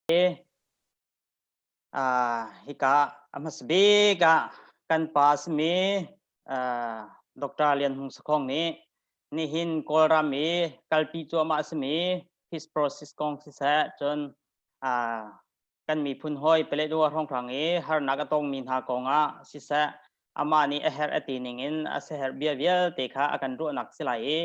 Hika a hmasa bik ah kan pa simi Dr. Lian Hung Sakhong nih nihin Kawlram i kalpi cuahmah a simi peace process kong siseh, cun kan miphun hawi Paletwa hrawnghrang i harnak a tongmi hna kong ah siseh, amah nih a herh a ti ning in a siaherh bia vialte kha a kan ruahnak si lai i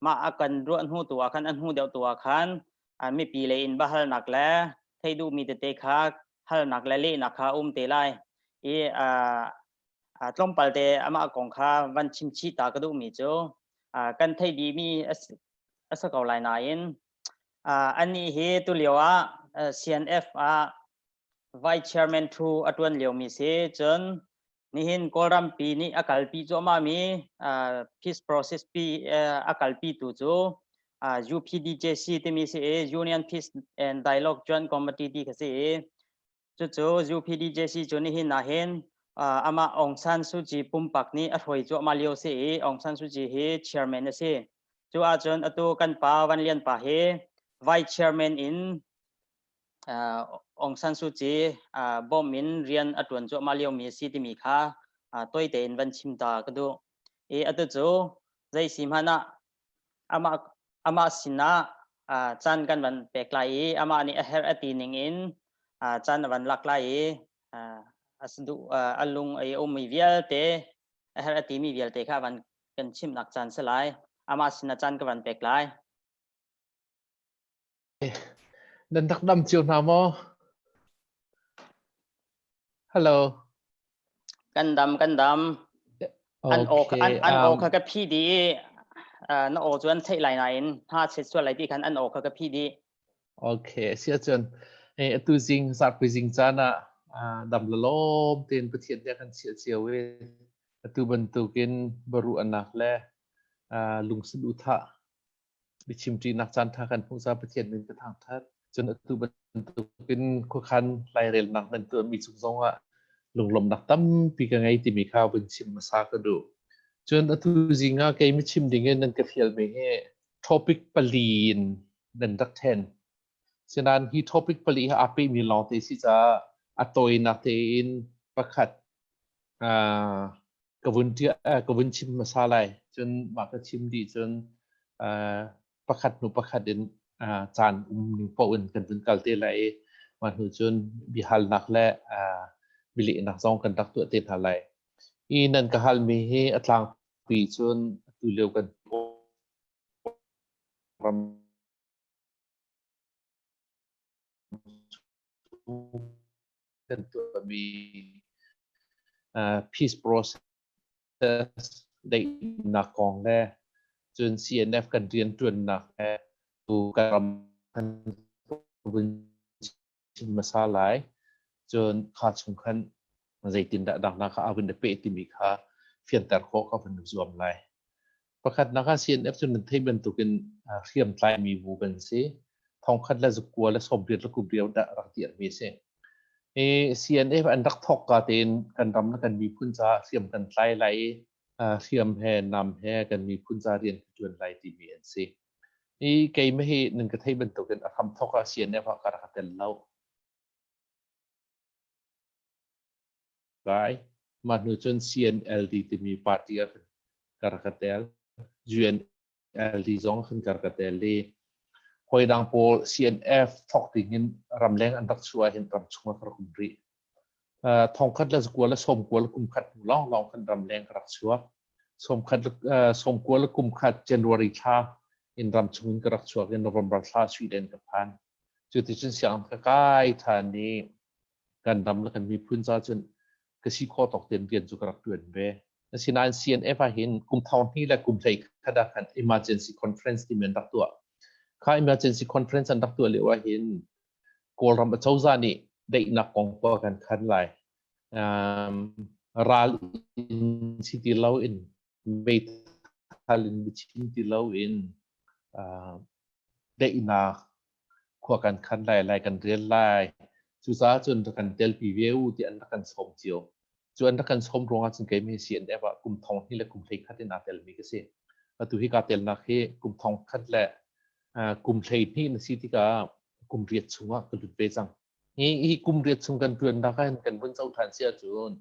mah a kan ruah hnu tu ah khan, a hnu deuh tu ah khan mipi lei in biahalnak le theih duhmi tete kha halnak le lehnak kha um te lai i tlawmpal te amah kong kha van chim chih ta ka duhmi cu, kan theih dihmi a si ko lai nain anih hi tulio ah CNF ah Vice Chairman thu a tuan liomi si. Cun nihin Kawlrampi nih a kalpi cuahmahmi peace process pi a kalpi tu cu UPDJC timi si i Union Peace and Dialogue Joint Committee ti kha si i cucu UPDJC cu nihin ah hin amah Aung San Suu Kyi pumpak nih a hruai cuahmah lio si i Aung San Suu Kyi hi chairman a si. Cu ahcun atu kan pa Van Lian pa hi vice chairman in Aung San Suu Kyi bawm in rian a ṭuan cuahmah liomi a si timi kha tawi tein van chim ta ka duh. I atu cu zei si hmanh ah amah sinah caan kan van pek lai i amah nih a herh a ti ning in caan a van lak lai i a lung a ummi vialte, a herh a timi vialte kha van kan chimhnak caan si lai. Amah sinah caan ka van pek lai. Nan rak dam cio hna maw? Hello. Kan dam, kan dam. An aw an aw kha ka phi dih i na aw cu an theih lai nain hna chet sual lai ti khan an aw kha ka phi dih. Okay, si ahcun atu zing zarhpi zing caan ah dam lalawm tein Pathian nih a kan chiah cio i atu bantukin baruahnak le lungsin uthah biachimṭinak caanṭha kan hmuh caah Pathian min ka thangṭhat. Cun atu bantukin khuakhan lairelnak nan tuahmi cung zongah lunglawmhnak tampi ka ngei timi kha vun chim hmasa ka duh. Cun atu zing ah kei mi chim ding in nan ka fialmi hi topic pali in nan rak ṭhen. Sinain hi topic pali hi aa pehmi lawngte si caah a tawinak tein pakhat ka vun ka vun chim hmasa lai. Cun mah ka chim dih cun pakhat hnu pakhat in caan um ning paoh in kan vun kal te lai i mah hnu cun biahalnak le bialehnak zong kan rak tuah te hna lai. Hi nan ka halmi hi a tlangpi cun atu lio kan ram kan tuahmi peace process daihnak kong le cun CNF kan rianṭuannak le tu kan ram kan vun chim hmasa lai. Cun kha chung khan zeitindah dangnak kha a vun i peh timi kha fianter khawh ka vun zuam lai. Pakhatnak ah CNF cu nan theih bantukin hriamtlaimi bu kan si. Thongkhat le zukua le sawmriat le kumriau dah rak dirhmi a si. Hi CNF an rak thawk ka tein kan ram le kan miphun caah hriam kan tlai lai i hriam he nam he kan miphun ca rian kan ṭuan lai timi an si. Hi keimah hi nan ka theih bantukin a hramthawk ah CNF ah ka rak tel lo. Lai. Mah hnu cun CNLD timi party ah ka rak ka tel. UNLD zong khan ka rak ka tel i hawi dang pawl CNF thawk ding in ramleng an rak chuah hin ram chung ah ka rak um rih. Thongkhat le zakua le sawmkua le kumkhat hnu lawnglawng khan ramleng ka rak chuak. Sawmkhat sawmkua le kumkhat January thla in ram chung in ka rak chuak i November thla Sweden ka phan. Cuticun sianginn ka kai ṭhan i kan ram le kan miphun ca cun ka si khawh tawk tein rian cu ka rak ṭuan ve. Asinain CNF ah hin kum thong hnih le kum hlei khat ah khan emergency conference timi an rak tuah. Kha emergency conference an rak tuah lio ah hin Kawlram acozah nih daihnak kong khua kan khan lai. Ral in si ti lo in meithal in biachim ti lo in daihnak khua kan khan lai lai kan rial lai. Cucaah cun rak kan telpi ve u ti an rak kan sawm cio. Cu an rak kan sawm ruangah cun keimah hi CNF ah kum thong hnih le kum hlei khat in aa telmi ka si. Atu hi kaa telnak hi kum thong khat le kum 12 na si tikah kum riat chungah ka lut ve cang. Hi hi kum riat chung kan ṭuannak ah hin kan vun co ṭhan si ahcun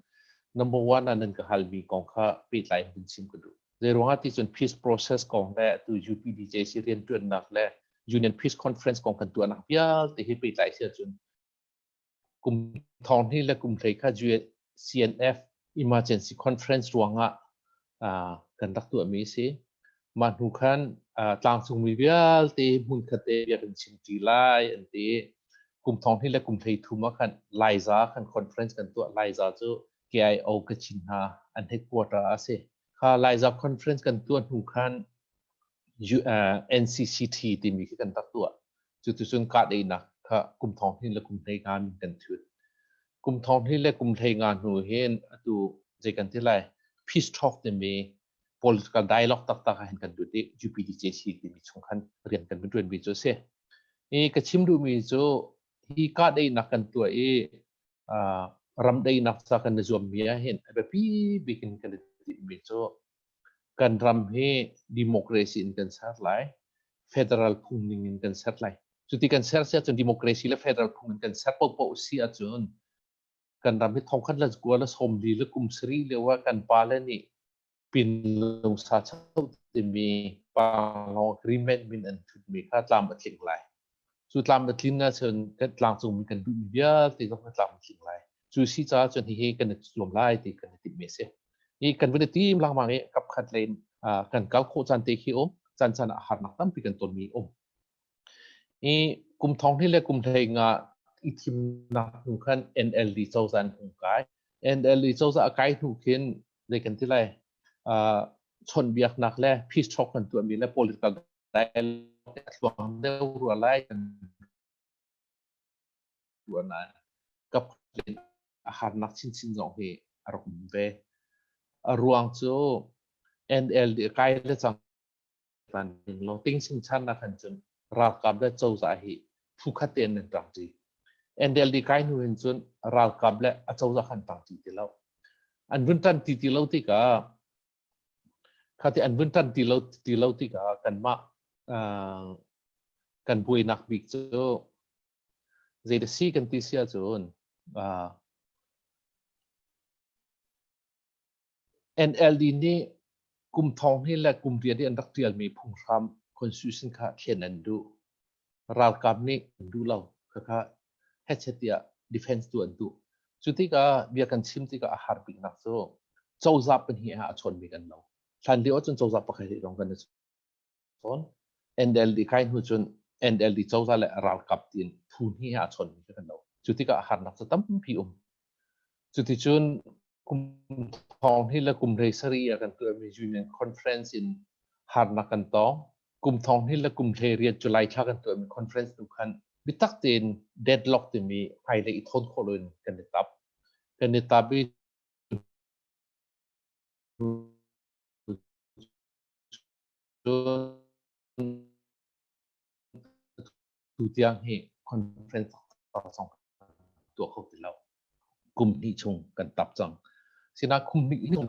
number one ah nan ka halmi kong kha pehtlai in vun chim ka duh. Zeiruangah ti cun peace process kong le tu UPDJC rianṭuannak le Union Peace Conference kong kan tuahnak vialte hi pehtlai si ahcun kum thong hnih le kum hlei kha CNF Emergency Conference ruangah kan rak tuahmi a si. Mah hnu khan tlangcungmi vialte hmunkhat te bia kan chim ṭi lai an ti. Kum thong hnih le kum hlei thum ah khan Laiza khan conference kan tuah. Laiza cu KIO Kachin hna an headquarter a si. Kha Laiza conference kan tuah hnu khan NCCT timi khi kan rak tuah. Cuticun kahdaihnak kha kum thong hnih le kum hlei nga min kan thut. Kum thong hnih le kum hlei nga hnu hin atu zei kan ti lai peace talk timi political dialogue taktak ah hin kan lut i UPDJC timi chung khan rian kan vun ṭuanmi cu a si. Hi ka chim duhmi cu hi kahdaihnak kan tuah i ram daihnak ca kan i zuammi ah hin a biapi bik in kan i timhmi cu kan ram hi democracy in kan ser lai, federal phung ning in kan ser lai. Cuti kan ser si ahcun democracy le federal phung in kan ser paohpaoh si ahcun kan ram hi thongkhat le kua le sawmli le kum sarih lio ah kan pale nih pinlung sa chau timi Panglong Agreement min an thutmi kha tlam a tling lai. Cu tlam a tlin ahcun kan tlangcungmi kan duhmi vialte zong kan tlam a tling lai. Cu si caah cun hihi kan i zuam lai ti kan i timhmi a si. Hi kan vun i tim lengmang i kapkhat lei in kan kal khawh caan te khi um, caan caan ah harnak tampi kan tonmi um. I kum thong hnih le kum hlei nga i thimnak hnu khan NLD cozah an hung kai. NLD cozah a kai hnu khin zei kan ti lai chawnhbiaknak le peace talk kan tuahmi le political dialogue a tluang deuh rua lai kan ruah nain kap a harnak chinchin zong hi a rak um ve. A ruang cu NLD kai le cang tan ding lo ting sing chan na khan cun ralkap le cozah hi phu khat tein nan ṭang ṭi. NLD kai hnu hin cun ralkap le a cozah khan ṭang ṭi ti lo. An vun ṭan ti ti lo tikah khati an vun ṭan ti lo tikah kanmah kan buainak bik cu zei da si kan ti si ahcun NLD nih kum thong hnih le kum riat i an rak ṭialmi phunghram constitution kha thlen an duh. Ralkap nih an duh lo. Khakha hechet tiah defense tu an duh. Cu tikah bia kan chim tikah a har biknak cu cozah pahnih ah a chawnmi kan lo. Hlan lio ahcun cozah pakhat he lawng kan i chawn. NLD kai hnu cun NLD cozah le ralkap tiin phu hnih ah a chawnmi kan lo. Cu tikah harnak cu tampi um. Cuticun kum thong hi le kum hlei sarih ah kan tuahmi Union Conference in harnak kan tong. Kum thong hi le kum hlei riat July thla kan tuahmi conference tu khan biatak tein deadlock timi hmailei i thawn khawh loin kan i tap. Kan i tap i tu tiang hi conference zong tuah kho ti lo. Kum hnih chung kan tap cang. Sina kum hnih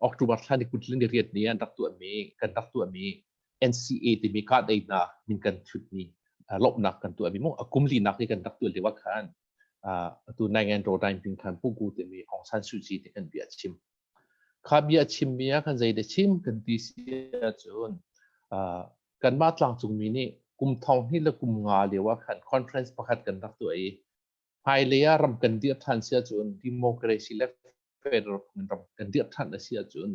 October thla ni kut le riat ni an rak tuahmi kan rak tuahmi NCA timi kahdaihnak min kan thutmi lawmhnak kan tuahmi mu a kum linak hi kan rak tuah lio ah khan atu Naingan Rodain ping khan Puku timi Aung San Suu Kyi te kan bia chim. Kha bia chimmi ah khan zei de chim kan ti si ahcun kanmah tlangcungmi nih kum thong hnih le kum nga lio ah khan conference pakhat kan rak tuah i hmailei ah ram kan dirh ṭhan si ahcun democracy le federal ram kan dirh ṭhan a si ahcun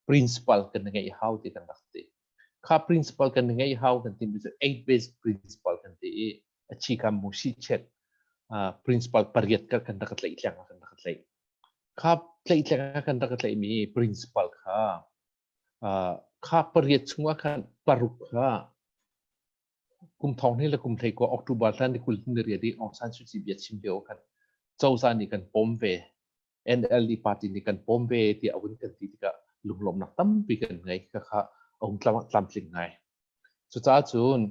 principle kan ngeih hau ti kan rak ti. Kha principle kan ngeih hau kan timi cu eight basic principle kan ti i a chi kam mu si chet principle pariat ka kan rak tlaih tleng kan rak tlaih. Kha tlaih tleng kan rak tlaihmi principle kha kha pariat chungah khan paruk kha kum thong hnih le kum hlei kua October thla ni 20 ni riat i Aung San Suu Kyi bia chim lio khan cozah nih kan pom ve NLD party nih kan pom ve tiah a vun kan ti tikah lunglawmhnak tampi kan ngei khakha a hung tlamtling ngai. Cucaah cun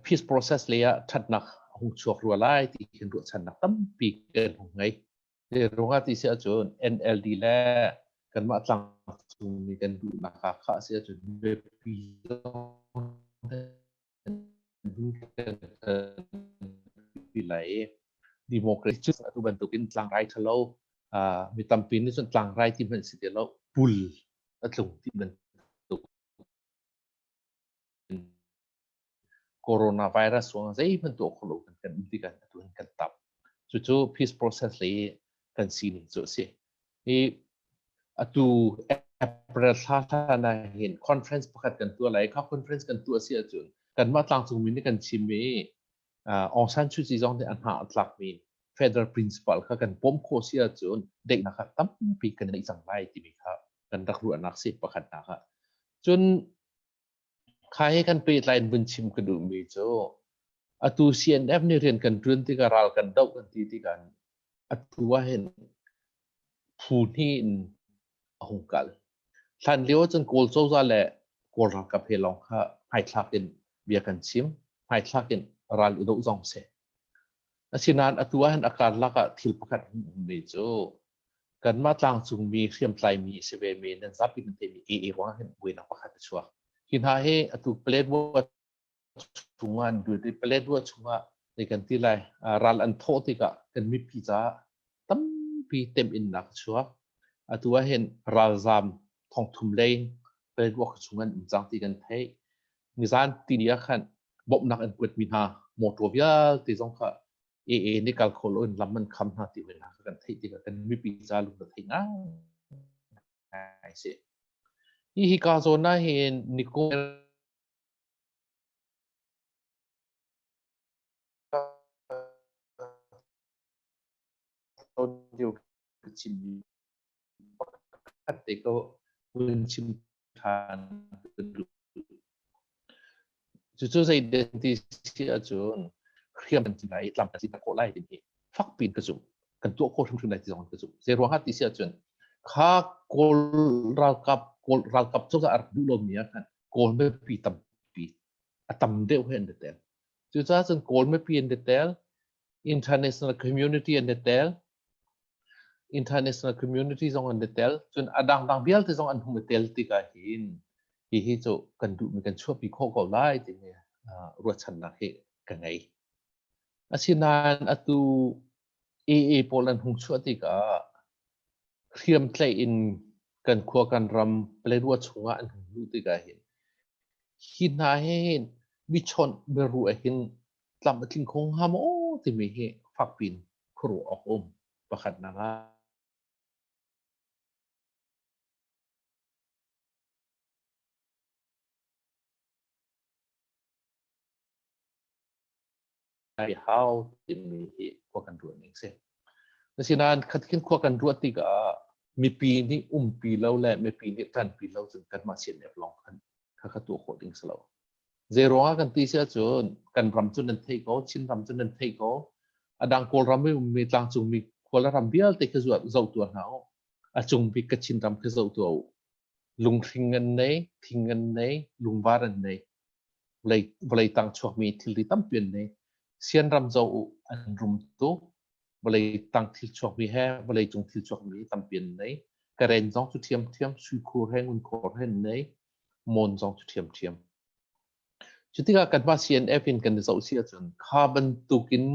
peace process lei ah ṭhatnak a hung chuak rua lai ti khin ruahchannak tampi kan hung ngei. Ruangah ti si ahcun NLD le kanmah tlangcungmi kan duhnak ah khah si ahcun biapi zong lai i democracy cu atu bantukin tlangrai ṭhalo mi tampi nih cun tlangrai ti hmanh si ti lo pul a tlung ti bantuk coronavirus ruangah zeihmanh tuah kho lo kan kan um tikah atu hin kan tap. Cucu peace process lei kan sining cu a si. Hi atu April thla hlan ah hin conference pakhat kan tuah lai. Kha conference kan tuah si ahcun kanmah tlangcungmi nih kan chim i Aung San Suu Kyi zong nih a hna a tlakmi federal principle kha kan pom khawh si ahcun daihnak kha tampi kan neih cang lai timi kha kan rak ruahnak si pakhatnak ah. Cun Kha he kan pehtlai in vun chim ka duhmi cu atu CNF nih rian kan ṭuan tikah ral kan doh kan ti tikah atu ah hin phu hnih in a hung kal. Hlan lio ahcun Kawl cozah le Kawl ralkap he lawng kha hmaithlak in bia kan chim, hmaithlak in ral i doh zong si. Asinain atu ah hin a karlak ah thil pakhat a hung ummi cu Kanmah tlangcungmi hriamtlaimi a si vemi nan zapi nan theihmi AA ruangah hin buainak pakhat a chuak. Hi hna hi atu Paletwa chungah an lut i Paletwa chungah zei kan ti lai ral an thawh tikah kan mipi caah tampi temhinnak a chuak. Atu ah hin ralzaam thongthum leng Paletwa chung an um cang ti kan theih. Nizan tini ah khan bawmhnak an kuatmi hna motor vialte zong kha AA nih kal kho lo in lam an kham hna ti hna kan theih tikah kan mipi ca lung na thei ngai si. Hi hi ka zawn ah hin nikum ka chimmi pakhat te ko vun chim ṭhan ka duh. Cucu zei ti si ahcun hriam kan cin lai i tlam kan cin khawh lai timi fakpi in ka zumh. Kan tuah khawh hrimhrim lai ti zong ka zumh. Zei ruangah ti si ahcun kha Kawl ralkap Kawl ralkap cozah a rak duh lomi ah khan Kawl mipi tampi a tam deuh he an tel. Cucaah cun Kawl mipi an tel, international community an tel, international community zong an i tel cun a dangdang vialte zong an hung i tel tikah hin hihi cu kan duhmi kan chuahpi khawh ko lai timi ruahchannak hi ka ngei. Asinain atu AA pawl an hung chuah tikah hriamtlaih in kan khua kan ram Paletwa chungah an hung luh tikah hin hi hna he hin biachawnh biaruah hin tlam a tling kho hnga maw timi hi fakpi in khuaruah awk um pakhatnak ah hau timi hi khua kan ruah ning si. Asinain khat khin khua kan ruah tikah mipi nih umpi lo le mipi nih ṭanpi lo cun kanmah CNF lawng khan kha kha tuah khawh ding si lo. Zei ruangah kan ti si ahcun kan ram cu nan theih ko, Chin ram cu nan theih ko. A dang Kawlram i ummi tlangcungmi khua le ram vialte khi zoh tuah hna u. A cung bik Kachin ram khi zoh tuah u. Lunghring an nei, thing an nei, lungvar an nei. Vawlei, vawlei tang chuakmi thilri tampi an nei. Sian ram zoh u, an rum tuk. Vawlei tang thil chuakmi he vawlei cung thil chuakmi tampi an nei. Karen zong cu ṭhiamṭhiam, suikhur he ngunkhor he an nei. Mon zong cu ṭhiamṭhiam. Cu tikah kanmah CNF in kan i zoh si ahcun kha bantukin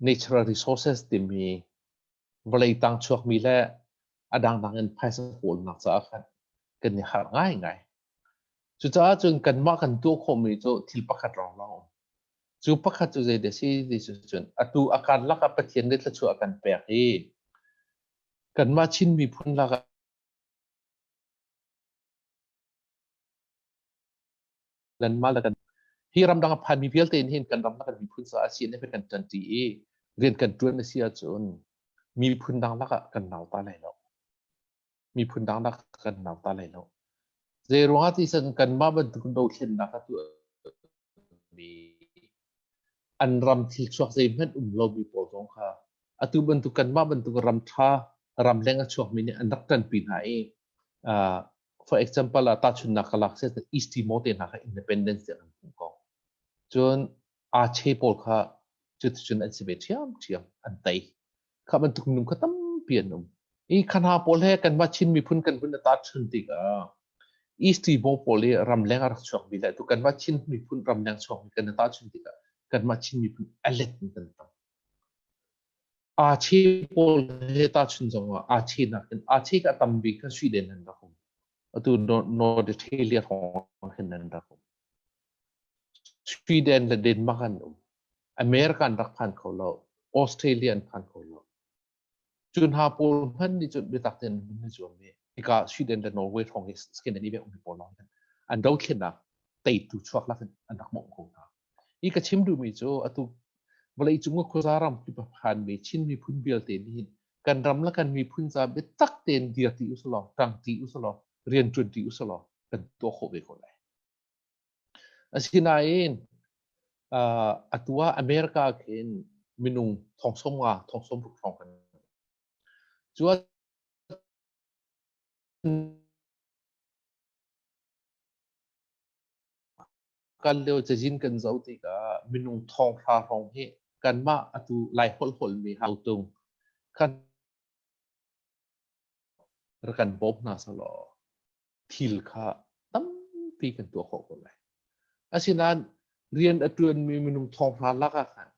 natural resources timi vawlei tang chuakmi le a dangdang in phaisa kawlnak caah khan kan i harh ngaingai. Cucaah cun kanmah kan tuah khawhmi cu thil pakhat lawnglawng um. Cu pakhat cu zei dah si ti cun atu a karlak ah Pathian nih thluachuah a kan pek i kanmah Chin miphun lakah Nanmah le kan hi ramdang a phanmi vialte in hin kan ram le kan miphun caah CNF kan ṭanṭi i rian kan ṭuan a si ahcun miphun dang lakah kan nauta lai lo. Miphun dang lakah kan nauta lai lo. Zei ruangah ti san kanmah bantuk dothlennak a tuah mi an ram thil chuak zeihmanh um lomi pawl zong kha atu bantuk kanmah bantuk ram ṭha ramleng a chuakmi nih an rak ṭanpi hna i for example ah tahchunnak ka lak se East Timor te hna kha independence te an hmu ko cun Aceh pawl kha cuticun an si ve ṭhiamṭhiam an tei kha bantuk minung kha tampi an um i kha hna pawl he kanmah Chin miphun kan vun ta chun tikah East Timor pawl i ramleng a rak chuakmi le tu kanmah Chin miphun ramleng chuakmi kan ta chun tikah Kanmah Chin miphun a let in kan tam. Aa che pawl he tahchun zong ah aa che nakin aa che ka tam bik kha Sweden an rak um. Atu Nordic hrawng hin an rak um. Sweden le Denmark an um. America an rak phan kho lo. Australia an phan kho lo. Cu hna pawl hmanh nih cun biatak tein an i zuam i hika Sweden le Norway hrawng hi Scandinavia ummi pawl lawng hin an dothlennak teitu chuak lak in an rak mawngh ko hna. Hi ka chim duhmi cu atu vawleicung a khuaza ram kip a phanmi Chin miphun vialte nih hin kan ram le kan miphun ca biatak tein dir ti usalaw, ṭang ti usalaw, rian ṭuan ti usalaw kan tuah khawh ve ko lai. Asinain atu ah America khin minung thong 50, thong 60 hrawng kan cu kan lio cazin kan zoh tikah minung thong hra hrawng hi kanmah atu Lai holh holhmi hautung kan rak kan bawm hna selaw thil kha tampi kan tuah khawh ko lai. Asinain rian a ṭuanmi minung thong hra lak ah khan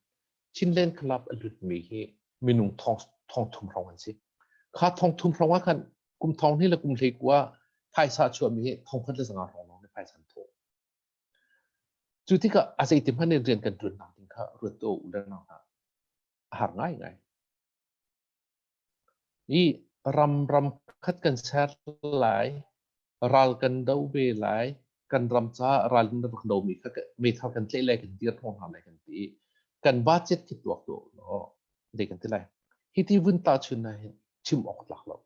Chinland Club a lutmi hi minung thong thong thum hrawng an si. Kha thong thum hrawng ah khan kum thong hnih le kum hlei kua phaisa chuahmi hi thong khat le zanga hrawng lawng nih phaisa an thawh. Cu tikah a zeiti hmanh in rian kan ṭuannak ding kha ruat tuah u le nau hna. A har ngaingai. I ram ram khat kan ser lai, ral kan do ve lai, kan ram caah ral in rak domi kha meithal kan tlaih lai, kan dir hna hna lai kan ti i kan budget khi tuak tuah law zei kan ti lai. Hi ti vun tahchun ah hin chim awk tlak lo.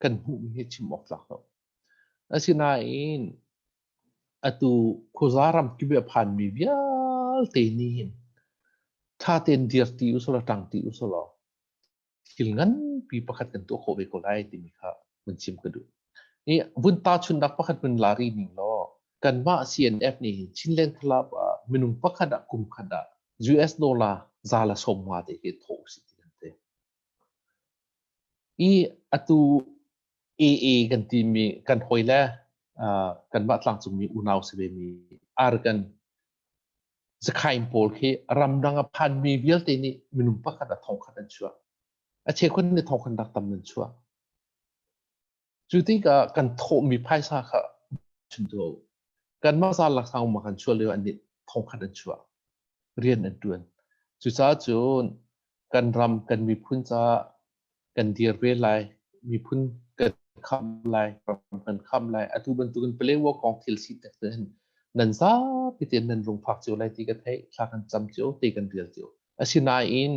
Kan hmuhmi hi chim awk tlak lo. Asinain atu khuaza ram kip a phanmi vialte nih hin ṭha tein dir ti usulaw ṭang ti usulaw thil nganpi pakhat kan tuah khawh ve ko lai timi kha vun chim ka duh. I vun tahchunhnak pakhat vun la rih ning law kanmah CNF nih hin Chinland Club ah minung pakhat ah kum khat ah US dollar za le sawm nga te khi thawh usih ti kan ti. I atu AA kan timi kan hawi le kanmah tlangcungmi unau si vemi Arakan Zakhain pawl khi ramdang a phanmi vialte nih minung pakhat ah thongkhat an chuah. A cheukhat nih thongkhat nak tam an chuah. Cu tikah kan thawhmi phaisa kha chim tuah u. Kanmah za laksang ma kan chuah lio an nih thongkhat an chuah. Rian an ṭuan. Cucaah cun kan ram kan miphun caah kan dir ve lai, miphun kan khamh lai, ram kan khamh lai. Atu bantukin Palewa kong thil si tek hin nan zapi tein nan rung phak cio lai ti ka theih, thla kan cam cio, te kan rial cio. Asinain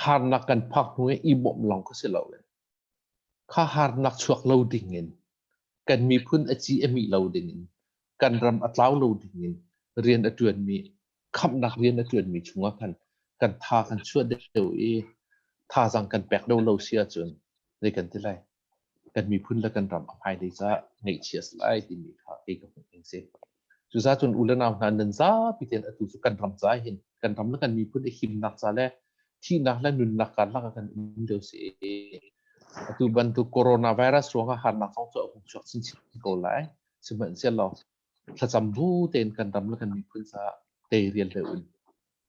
harnak kan phak hnu i i bawmh lawng kha si loin kha harnak chuak lo dingin kan miphun a ci a mih lo dingin kan ram a tlau lo dingin rian a ṭuanmi khamhnak rian a ṭuanmi chungah khan kan tha kan chuah deuh i thazaang kan pek deuh lo si ahcun zei kan ti lai kan miphun le kan ram a hmailei caah ngaihchia a si lai timi kha kei ka hmuh ning si. Cucaah cun u le nau hna nan zapi tein atu cu kan ram ca hin kan ram le kan miphun a himnak ca le thihnak le nunnak karlak ah kan um lio si. Atu bantuk coronavirus ruangah harnak zong cu a hung chuak chinchin ko lai. Sihmanhsehlaw thlacam bu tein kan ram le kan miphun caah teirial deuh in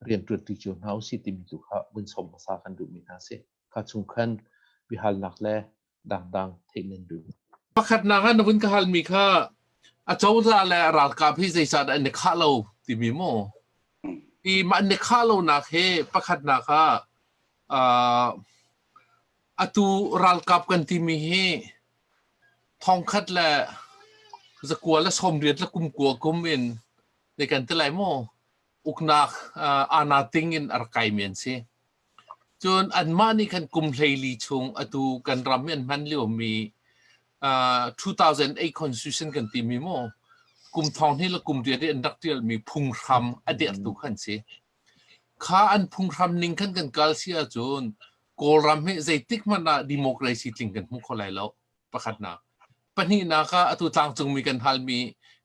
rian ṭuanṭi cio hna usih timi tu kha vun sawm hmasa kan duhmi hna si. Kha chung khan biahalnak le dangdang theih nan duh. Pakhatnak ah na vun ka halmi kha a cozah le ralkap hi zeicahdah an i khah lo timi maw? I mah an i khah lonak hi pakhatnak ah atu ralkap kan timi hi thongkhat le zakua le sawmriat le kumkua kum in zei kan ti lai maw uknak ana ting in a rak kaimi an si. Cun anmah nih khan kum 14 chung atu kan ram i an hman liomi 2008 Constitution kan timi maw kum thong hnih le kum riat i an rak ṭialmi phunghram a dertu khan si. Kha an phunghram ning khan kan kal si ahcun Kawlram hi zeitik hmanh ah democracy tling kan hmu kho lai lo. Pakhatnak. Pahnihnak ah atu tlangcungmi kan halmi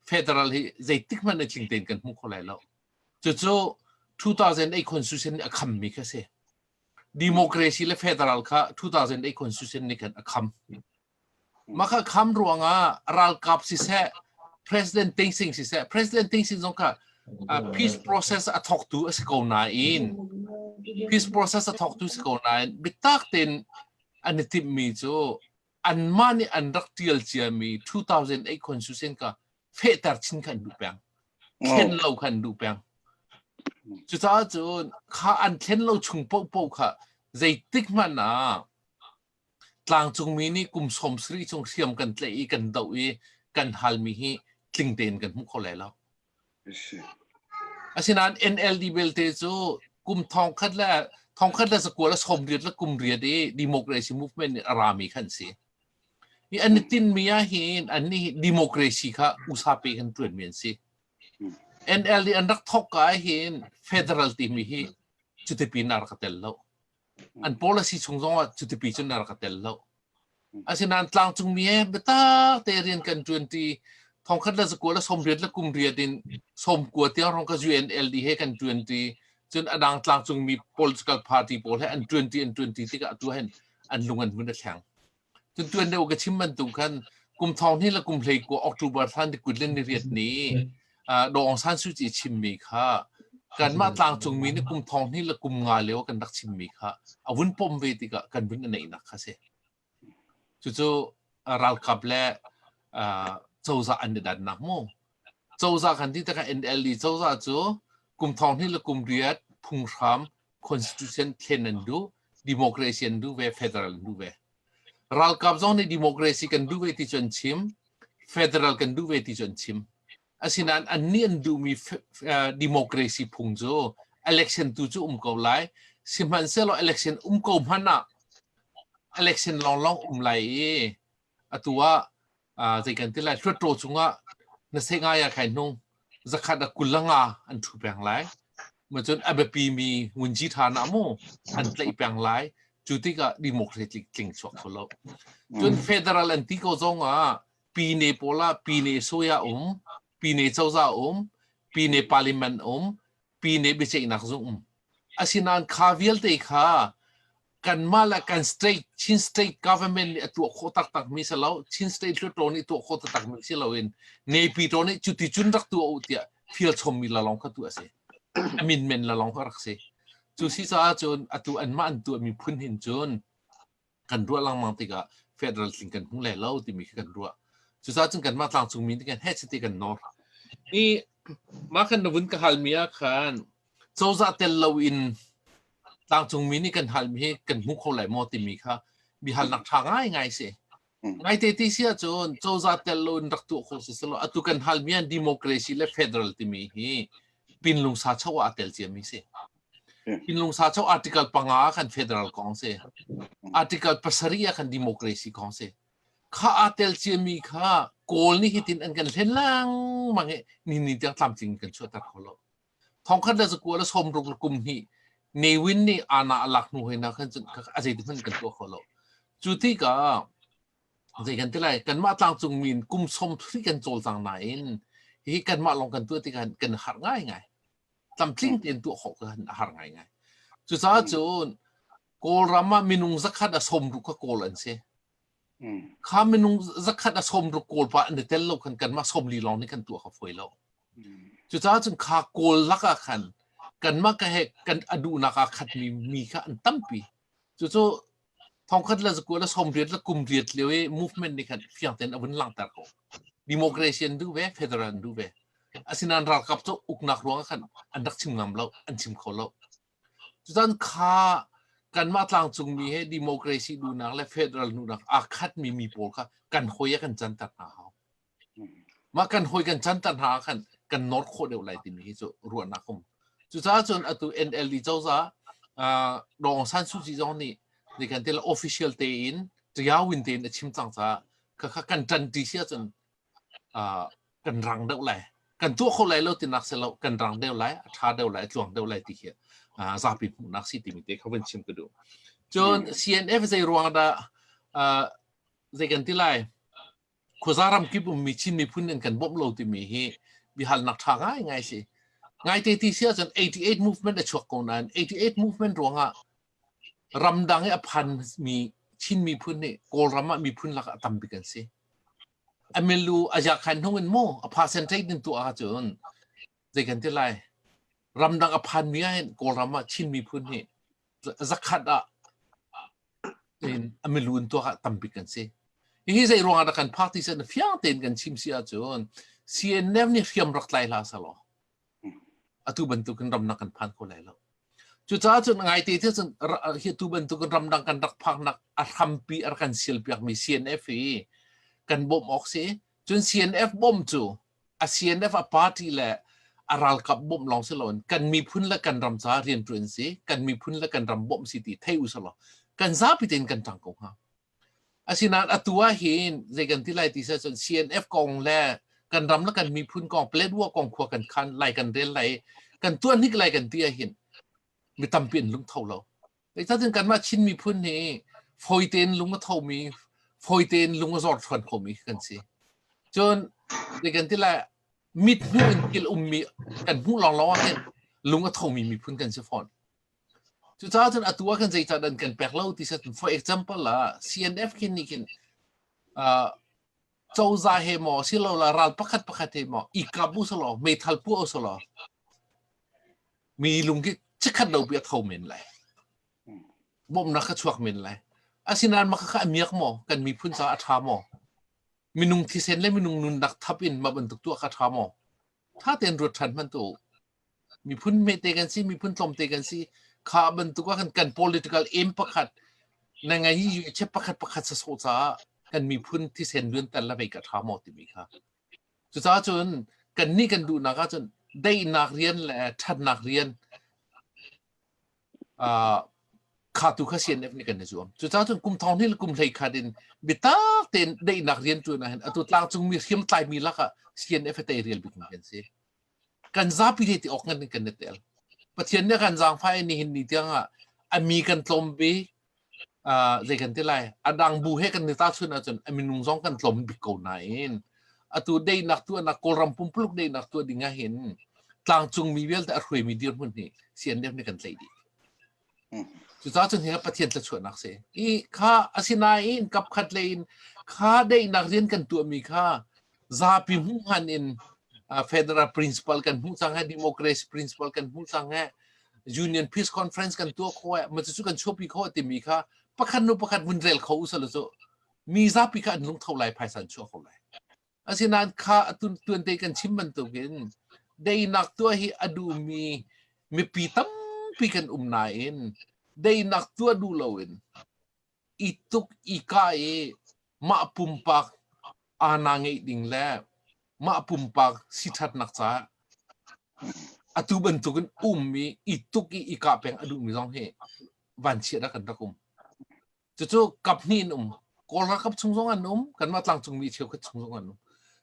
federal hi zeitik hmanh ah tling tein kan hmu kho lai lo. Cucu 2008 Constitution nih a khammi kha si. Democracy le federal kha 2008 Constitution nih khan a kham. Mah kha kham ruangah ralkap siseh, President Thein Sein siseh, President Thein Sein zong kha Peace process a thawktu a si ko nain peace process a thawktu si ko nain biatak tein an i timhmi cu anmah nih an rak tial ciami 2008 constitution ka fehter chin kha an duh peng. Thlen lo kha an duh peng. Cucaah cun kha an thlen lo chung paohpaoh kha zeitik hmanh ah Tlangcungmi nih kum 70 chung hriam kan tlaih i kan doh i kan halmi hi tling tein kan hmu kho lai lo. Asinain NLD belte cu kum thongkhat le thongkhat le zakua le sawmriat le kum riat i democracy movement nih a rami khan si. I an i tinmi ah hin an nih democracy kha usa pe kan tuanmi an si. NLD an rak thawk ka ah hin federal timi hi cutipi in a rak tel lo. An policy chung zong ah cutipi cun a rak tel lo. Asinain tlangcungmi he biatak te rian kan ṭuanṭi thongkhat le zakua le sawmriat le kum riat in sawmkua tiang rong ka UNLD he kan ṭuanṭi cun a dang tlangcungmi political party pawl he an ṭuanṭi an ṭuanṭi tikah atu hin an lung an vun a thleng. Cun tuan deuh ka chim bantuk khan kum thong hnih le kum hlei kua October thla ni kut le ni riat ni Daw Aung San Suu Kyi chimmi kha kanmah tlangcungmi nih kum thong hnih le kum nga lio kan rak chimmi kha a vun pom ve tikah kan vun a neihnak kha si. Cucu ralkap le cozah an i dannak mu. Cozah kan ti tikah NLD cozah cu kum thong hnih le kum riat phunghram constitution thlen an duh, democracy an duh ve, federal an duh ve. Ralkap zong nih democracy kan duh ve ti cu an chim, federal kan duh ve ti cu an chim. Asinain annih an duhmi democracy phung cu election tu cu um ko lai. Sihmanhsehlaw election um ko hmanh ah election lawnglawng um lai i atu ah zei kan ti lai hluttaw cungah na seh ngai ah khai hnung zakhat a kul nga an thu peng lai ma cun a biapi mi ngunji tha na mu an tlaih peng lai cu tikah democratic tling chuak kho lo cun federal an ti ko zong ah pine pawl ah pine soya um pine cozah um pine parliament um pine biaceihnak zung um asinain kha vialte kha kanmah le kan state Chin state government nih a tuah khawh taktak mi si lo Chin state hluttaw nih tuah khawh taktak mi si loin Naypyidaw nih cuti cun rak tuah u tiah fial chommi lalong kha tuah a si a min men lalong kha rak si cu si caah cun atu anmah an tuahmi phun hin cun kan ruah lengmang tikah federal tling kan hmu lai lo timi khi kan ruah cucaah cun kanmah tlangcungmi nih kan heh chiti kan nawr i mah khan na vun ka halmi ah khan cozah tel loin tlangcungmi nih kan halmi hi kan hmu kho lai maw timi kha biahalnak ṭha ngaingai si. Ngaite ti si ahcun cozah tel loin rak tuah khawh si selaw atu kan halmi ah democracy le federal timi hi pinlung sa cho ah a tel ciami si. Pinlung sa cho article panga ah khan federal kong si. Article pasarih ah khan democracy kong si. Kha aa tel ciami kha Kawl nih hitin an kan hlen lengmang i ni ni tiang tlamtling kan chuahter kho lo. Thongkhat le zakua le sawmruk le kum hnih Ne Win nih ana a lak hnu hoi na khan cun a zei hmanh kan tuah kho lo. Cu tikah zei kan ti lai kanmah tlangcung mi in kum sawm thri kan cawlcang nain hi kanmah lawng kan tuah tikah kan har ngaingai. Tlamtling tein tuah khawh kan a har ngaingai. Cucaah cun Kawlram ah minung zakhat a sawmruk kha Kawl an si. Kha minung zakhat a sawmruk Kawl pa an i tel lo khan kanmah sawmli lawng nih kan tuah kha fawi lo. Cucaah cun kha Kawl lakah khan kanmah ka he kan a duhnak aa khatmi mi kha an tampi. Cucu thongkhat le zakua le sawmriat le kumriat lio i movement nih khan fiang tein a vun langhter ko. Democracy an duh ve, federal an duh ve. Asinain ralkap cu uknak ruangah khan an rak chim ngam lo, an chim kho lo. Cutan kha kanmah tlangcungmi he democracy duhnak le federal duhnak aa khatmi mi pawl kha kan hawi ah kan canter hna hau. Mah kan hawi kan canter hna ah khan kan nawr khawh deuh lai timi hi cu ruahnak um. Cucaah cun atu NLD cozah uh, Daw Aung San Suu Kyi zong nih nih kan til official tein Tayawin tein a chim cang caah khakha kan ṭanṭi si ahcun kan rang deuh lai kan tuah kho lai lo tinak si lo kan rang deuh lai a ṭha deuh lai a tluang deuh lai ti khi zapi hmuhnak si timi te kha van chim ka duh cun CNF zei ruang dah zei kan ti lai khuaza ram kip ummi Chin miphun in kan bawmh lo timi hi biahalnak ṭha ngai ngai si ngaite ti si ahcun 88 movement a chuak ko nain 88 movement ruangah ramdang i a phanmi Chin miphun nih Kawlram ah miphun lakah a tam bik an si. A milu a yakhan hnung in mu a percentage in tuah ahcun Zei kan ti lai? Ramdang a phanmi ah hin Kawlram ah Chin miphun hi zakhat ah in a milu in tuak ah tambik kan si. Hihi zei ruangah dah kan phak ti sen fiang tein kan chim si ahcun CNF nih hriam rak tlai hlah selaw atu bantukin ramnak kan phan kho lai lo. Cucaah cun ngaite te cun hi tu bantukin ramdang kan rak phaknak a hrampi a rak kan sialpiakmi CNF hi kan bawmh awk si. Cun CNF bawmh cu a CNF a party le a ralkap bawmh lawng si loin kan miphun le kan ram caah rianṭuan si, kan miphun le kan ram bawmh si ti thei u selaw kan zapi tein kan ṭang ko hnga. Asinain atu ah hin zei kan ti lai ti seh cun CNF kong le kan ram le kan miphun kong Paletwa kong khua kan khan lai kan rel lai kan tuan hnik lai kan ti ah hin mi tampi an lungtho lo. Zeicahtiah kanmah Chin miphun hi fawi tein lung a thomi, fawi tein lung a zor ṭhuan khomi kan si. Cun zei kan ti lai mit hmuh in thil ummi kan hmuh lawnglawng ah hin lung a thomi miphun kan si fawn. Cucaah cun atu ah khan zeicah dah an kan pek lo ti seh for example ah CNF khin nih khin uh, cozah he maw silola ral pakhat pakhat he maw i kap u selaw meithal pu u selaw mi lung khi chikkhat lo pi a tho men lai bawmhnak kha chuak men lai asinain mah kha a miak maw kan miphun caah a ṭha maw minung thisen le minung nunnak thap in mah bantuk tuah kha ṭha maw ṭha tein ruat ṭhan hmanh tu miphun hmete kan si miphun tlawmte kan si kha bantuk ah khan kan political aim pakhat na ngai hi chep pakhat pakhat sa sawh caah kan miphun thisen luanter la vei ka ṭha maw timi kha cucaah cun kan nih kan duhnak ah cun daihnak rian le ṭhatnak rian kha tu kha CNF nih kan i zuam. Cucaah cun kum thong hnih le kum hlei khat in biatak tein daihnak rian ṭuan ah hin atu tlangcung mi hriamtlai mi lakah CNF a tei rial bik mi kan si. Kan zapi te ti awk ngan in kan i tel. Pathian nih kan zaangfah i nihin ni tiang ah a mi kan tlawm bi zei kan ti lai a dang bu he kan i tahchunh ahcun a minung zong kan tlawm bik ko nain atu daihnak tuahnak Kawlram pumpuluk daihnak tuah ding ah hin tlangcung mi vialte a hruaimi dirhmun hi CNF nih kan tlaih dih. Cucaah cun hi Pathian thluachuahnak si. I kha asinain kapkhat lei in kha daihnak rian kan tuahmi kha zapi hmuhhngan in federal principle kan hmuh cang he democracy principle kan hmuh cang he Union Peace Conference kan tuah kho eh ma cu kan chuahpi kho timi kha pakhat nu pakhat vun rel kho usal cu mi zapi kha an lungtho lai phaisa an chuah kho lai. Asinain kha tuante kan chim bantukin deinak tuah hi a duhmi mipi tampi kan um nain deinak tuah duh loin i tuk i kah i mah pumpak aana ngeih ding le mah pumpak siṭhatnak caah atu bantukin ummi i tuk i i kah peng a duhmi zong hi vanchiat ah kan rak um. Cucu kap hnih in um. Kawl ralkap chung zong an um, kanmah tlangcungmi cheukhat chung zong an um.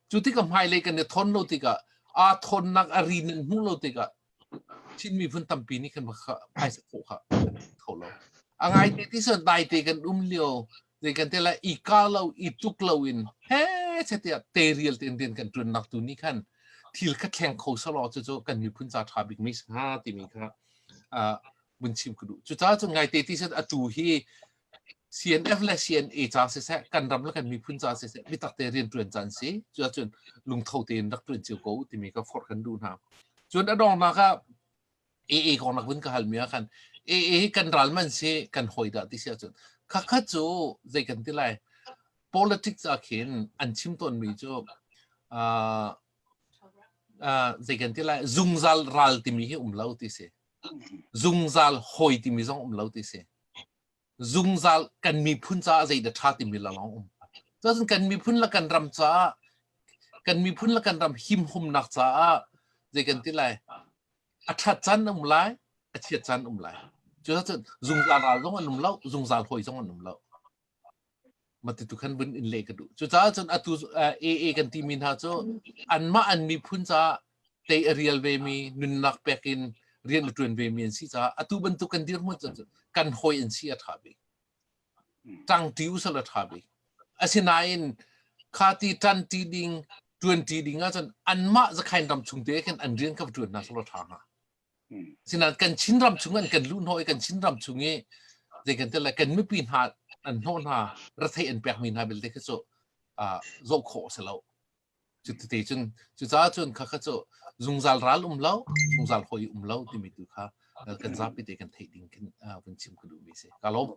Cu tikah hmailei kan i thawn lo tikah aa thawnnak a ri nan hmuh lo tikah Chin miphun tampi nih khan phaisa khawh kha kho lo. A ngai te ti so dai te kan um lio zei kan te la i ka lo i tuk lo in he che tiah te rial te in kan tuan nak tu ni khan thil kha thleng kho salo cu cu kan miphun ca tha bik mi ha timi kha vun chim ka duh. Cucaah cun ngaite ti seh atu hi CNF le CNA ca siseh, kan ram le kan miphun ca siseh, biatak te rianṭuan caan si. Cuahcun lungtho tein rak ṭuan cio ko timi ka forh kan duh hna. Cun a donghnak ah AA kong nak vun ka halmi ah khan AA hi kan ral man si kan hawi dah ti si ahcun khakhat cu zei kan ti lai politics ah khin an chim tawnmi cu uh, uh, zei kan ti lai zungzal ral timi hi um lo ti si Zungzal hawi timi zong um lo ti si. Zungzal kan miphun caah zeidah ṭha timi lawng um. Cun kan miphun le kan ram caah kan miphun le kan ram himhumnak caah zei kan ti lai a ṭhat caan um lai a chiat caan um lai cucun zungzal ral zong an um lo zungzal hawi zong an um lo Mati tu khan vun in leh ka duh. Cucaah cun atu AA kan timi hna cu anmah an miphun caah tei a rial vemi nunnak pek in rian a ṭuan vemi an si caah atu bantuk kan dirhmun cun kan hawi an si a ṭha bik. Ṭangṭi usal a ṭha bik. Asinain kha ti ṭanṭi ding ṭuanṭi ding ahcun anmah zakhain ram chung te khin an rian kha va ṭuan hna selaw a ṭha hnga. Sinain kan Chinram chung an kan luh hnawh i kan Chinram chung i zei kan ti lai kan mipi hna an hnawh hna rethei an pekmi hna belte khi cu zoh khawh a si lo. Cuti cun cucaah cun khakha cu zungzal ral um lo, zungzal hawi um lo timi tu kha kan zapi te kan theih ding khin vun chim ka duhmi si. Ka lawm.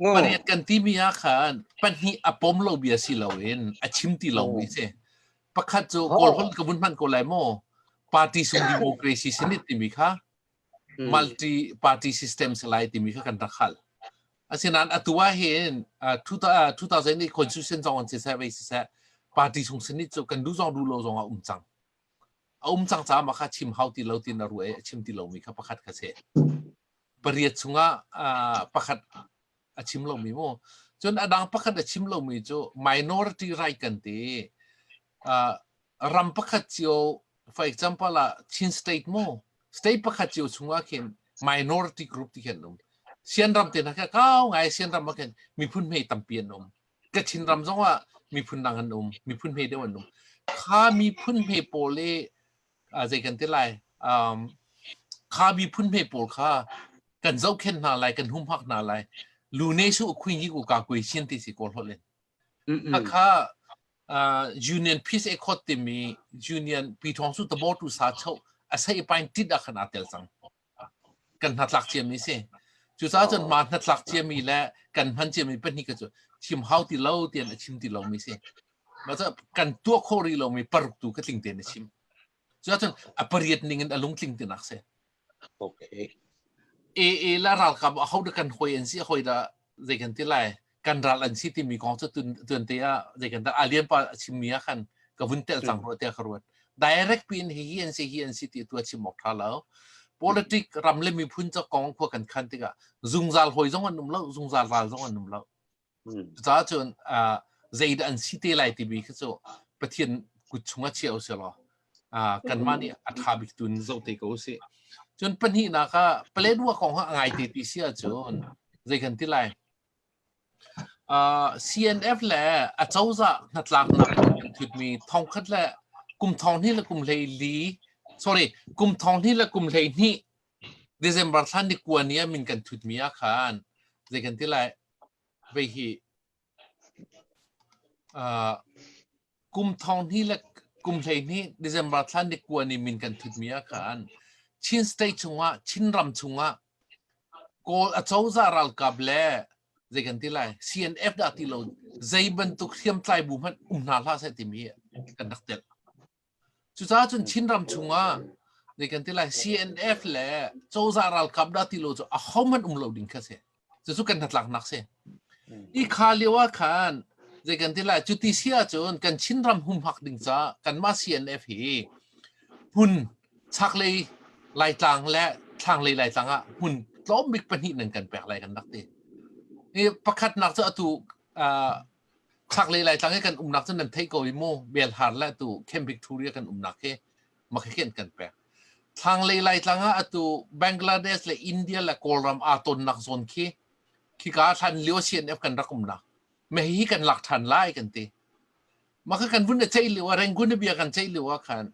Pariat kan timi ah khan pahnih a pom lo bia si loin a chim ti lomi si. Pakhat cu Kawl holh ka vun hman ko lai maw? Party sung democracy sinit timi kha multi party system si lai timi kha kan rak hal. Asinain atu ah hin 2008 constitution zong an siseh vei siseh party chung sinit cu kan duh zong duh lo zong a um cang. A um cang caah mah kha chim hau ti lo tin a ruah i a chim ti lomi kha pakhat kha si. Pariat chungah pakhat a chim lomi mu. Cun a dang pakhat a chim lomi cu minority right kan ti. Ram pakhat cio for example ah Chin state mu state pakhat cio chungah khin minority group ti khin um. Sian ram te na kha kau ngai Sian ram ah khin miphun hme tampi an um. Kachin ram zong ah miphun dang an um, miphun hme deuh an um. Kha miphun hme pawl i zei kan ti lai um, kha miphun hme pawl kha kan zohkhenh hna lai kan humhak hna lai lune su khui ni ku ka kui sin ti si kawl holh in kha Union Peace Accord timi Union Pithong su tabo tu sa chau a sei pain tit a khan a tel cang kan hnatlak ciami si cucaah cun ma hnatlak ciami le kan hman ciami pahnih ka cu chim hau ti lo tian a chim ti lomi si ma kan tuah khawh rih lomi paruk tu ka tling tein a chim cucaah cun a pariat ning in a lungtling tinak si Okay. AA la ralkap a ho dah kan hoi an si hoi dah zei kan ti lai kan ral an si timi kong cu tun tun te ah zei kan dah alian pa a chimmi ah khan ka vun tel cang rua tiah ka ruat direct pin hi hi an si hi an si ti tu a chim awk tha lo politic ram le miphun ca kong khua kan khan tikah zungzal hoi zong an um lo zungzal ral zong an um lo Cucaah cun zeidah an si te lai timi khi cu Pathian kut chungah chia usih law kanmah nih a ṭha bik tu in zoh te ko usih. Cun pahnihnak ah Paletwa kong ah a ngai te ti si ahcun zei kan ti lai? CNF le acozah hnatlaknak kan thutmi thongkhat le kum thong hnih le kum 14 sorry kum thong hnih le kum 12 December thla ni kua ni ah min kan thutmi ah khan zei kan ti lai vei hi uh, kum thong hnih le kum 12 December thla ni kua ni min kan thutmi ah khan Chin state chungah Chin ram chungah Kawl acozah ralkap le zei kan ti lai CNF dah ti lo zei bantuk hriamtlai bu hmanh um hna hlah seh timi kan rak telh. Cucaah cun Chinram chungah zei kan ti lai CNF le cozah ralkap dah ti lo cu ahohmanh um lo ding kha si. Cucu kan hnatlaknak si. I kha lio ah khan zei kan ti lai cuti si ahcun kan Chinram humhak ding caah kanmah CNF hi hmun chaklei Laitlang le thlanglei Laitlang ah hmun tlawm bik pahnih nan kan pek lai kan rak ti. Hi pakhatnak cu atu uh, Chaklei Laitlang i kan umnak cu nan theih ko i mu Belhar le atu Camp Victoria kan umnak hi makhiken kan pek. Thlanglei Laitlang ah atu Bangladesh le India le Kawlram aa tonnak zawn khi khika thlan lio CNF kan rak umnak. Me hi kan lak ṭhan lai kan ti. Maka kan vun a ceih lio ah Rangoon bia kan ceih lio ah khan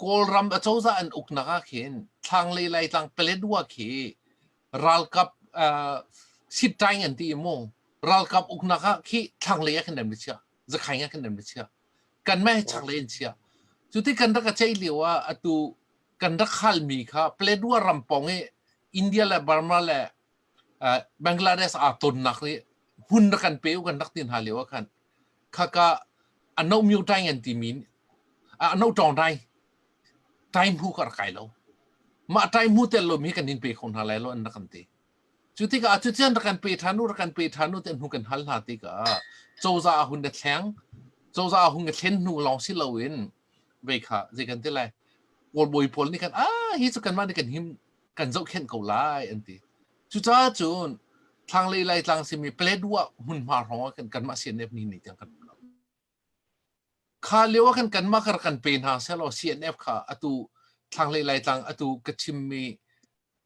Kawlram acozah an uknak ah khin thlanglei Laitlang Paletwa khi ralkap sit taing an ti mu ralkap uknak ah khi thlanglei ah khin an chia zakhaing ah khin an chia kan mah chaklei an chia cuti kan rak a ceih lio ah atu kan rak halmi kha Paletwa ram pong i India le Burma le Bangladesh aa tonnak ri hmun rak kan pe u kan rak tin ha lio ah khan khaka ano myu taing an ti mi ano tawng dai time hu ka rak kai lo mah time hu tel lo mi kan in pe kho hna lai lo an rak kan ti cu tikah cu cian rak kan pe than u rak kan pe than u te hnu kan hal hna tikah cozah a hun na thleng cozah a hun na thlen hnu lawng si loin vei kha zei kan ti lai kawl bawi pawl nih khan ah hi cu kanmah nih kan him kan zohkhenh ko lai an ti cucaah cun thlanglei laitlang simi Paletwa hmunhma hrawng ah khan kanmah CNF ni ni tiang kan um lo Kha lio ah khan kanmah kha rak kan pe hna sehlaw CNF kha atu thlanglei Laitlang atu ka chimmi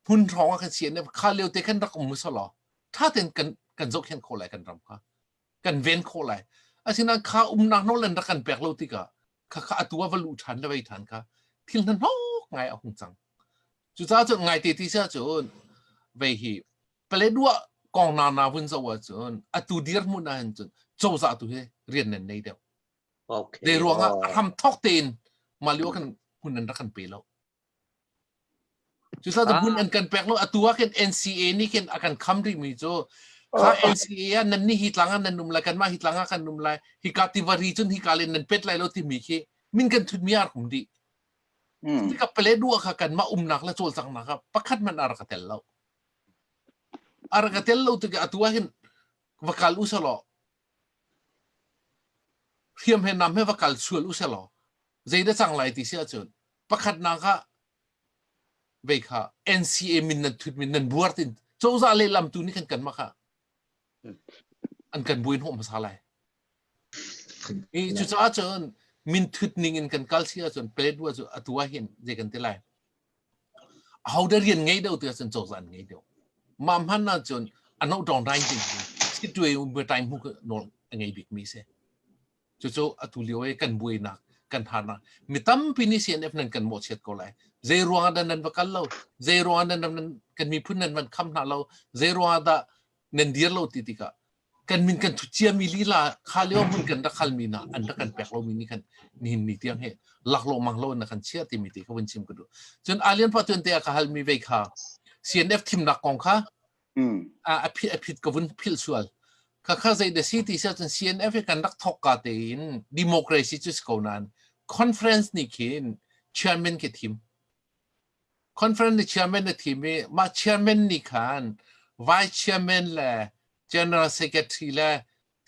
hmun hrawng ah khan CNF kha lio te khan rak um sehlaw ṭha tein kan kan zohkhenh khawh lai kan ram kha kan ven khawh lai. Asinain kha umnak nawl an rak kan pek lo tikah kha kha atu ah va luh ṭhan le vei ṭhan kha thil hnahnawk ngai a hung cang. Cucaah cun ngaite ti si ahcun vei hi Paletwa kong na na vun zoh ahcun atu dirhmun ahhin cun cozah tu hi rian nan nei deuh. Okay. Zei ruangah a hram thok tein mah lio kan hmun an rak kan pe lo. Cucaah hmun an kan pek lo atu ah khin NCA nih khin a kan kham rih mi cu kha NCA ah nan nih hi tlang ah nan um lai kanmah hi tlang ah kan um lai hika tivari cun hika le nan pet lai lo timi khi min kan thut mi a rak um dih. Tika pale duah kha kanmah umnak le cawlcanghnak ah pakhat hmanh a rak ka tel lo. A rak ka tel lo tikah atu ah hin va kal u selaw hriam he nam he va kal sual u selaw zei dah cang lai ti si ahcun pakhatnak ah vei kha NCA min nan thut min nan buar tin cozah lehlam tu nih khan kanmah kha an kan buai hnawh hmasa lai. I cucaah cun min thut ning in kan kal si ahcun Paletwa cu atu ah hin zei kan ti lai. Aho dah rian ngei deuh ti ahcun cozah an ngei deuh. Mah hman ahcun a no dong rain ding situai um time hu nawl a ngei bik mi si. Cucu atu lio i kan buainak kan harnak mi tampi nih CNF nan kan mawhchiat ko lai. Zei ruangah dah nan va kal lo? Zei ruangah dah nan kan miphun nan van kham hna lo? Zei ruangah dah nan dir lo ti tikah kan min kan thut ciami lila kha lio hmun kan rak halmi hna an rak kan pek lomi nih khan nihin ni tiang he laklawh mang lo na kan chia timi te ka vun chim ka duh. Cun Alian pa tuan te ah ka halmi vei kha CNF thimnak kong kha a phit a phit ka vun philh sual. Kha kha zei da si ti sia cun CNF hi kan rak thok ka tein democracy cu si ko nain conference nih khin chairman ke thim. Conference nih chairman na thim i mah chairman nih khan vice chairman le general secretary le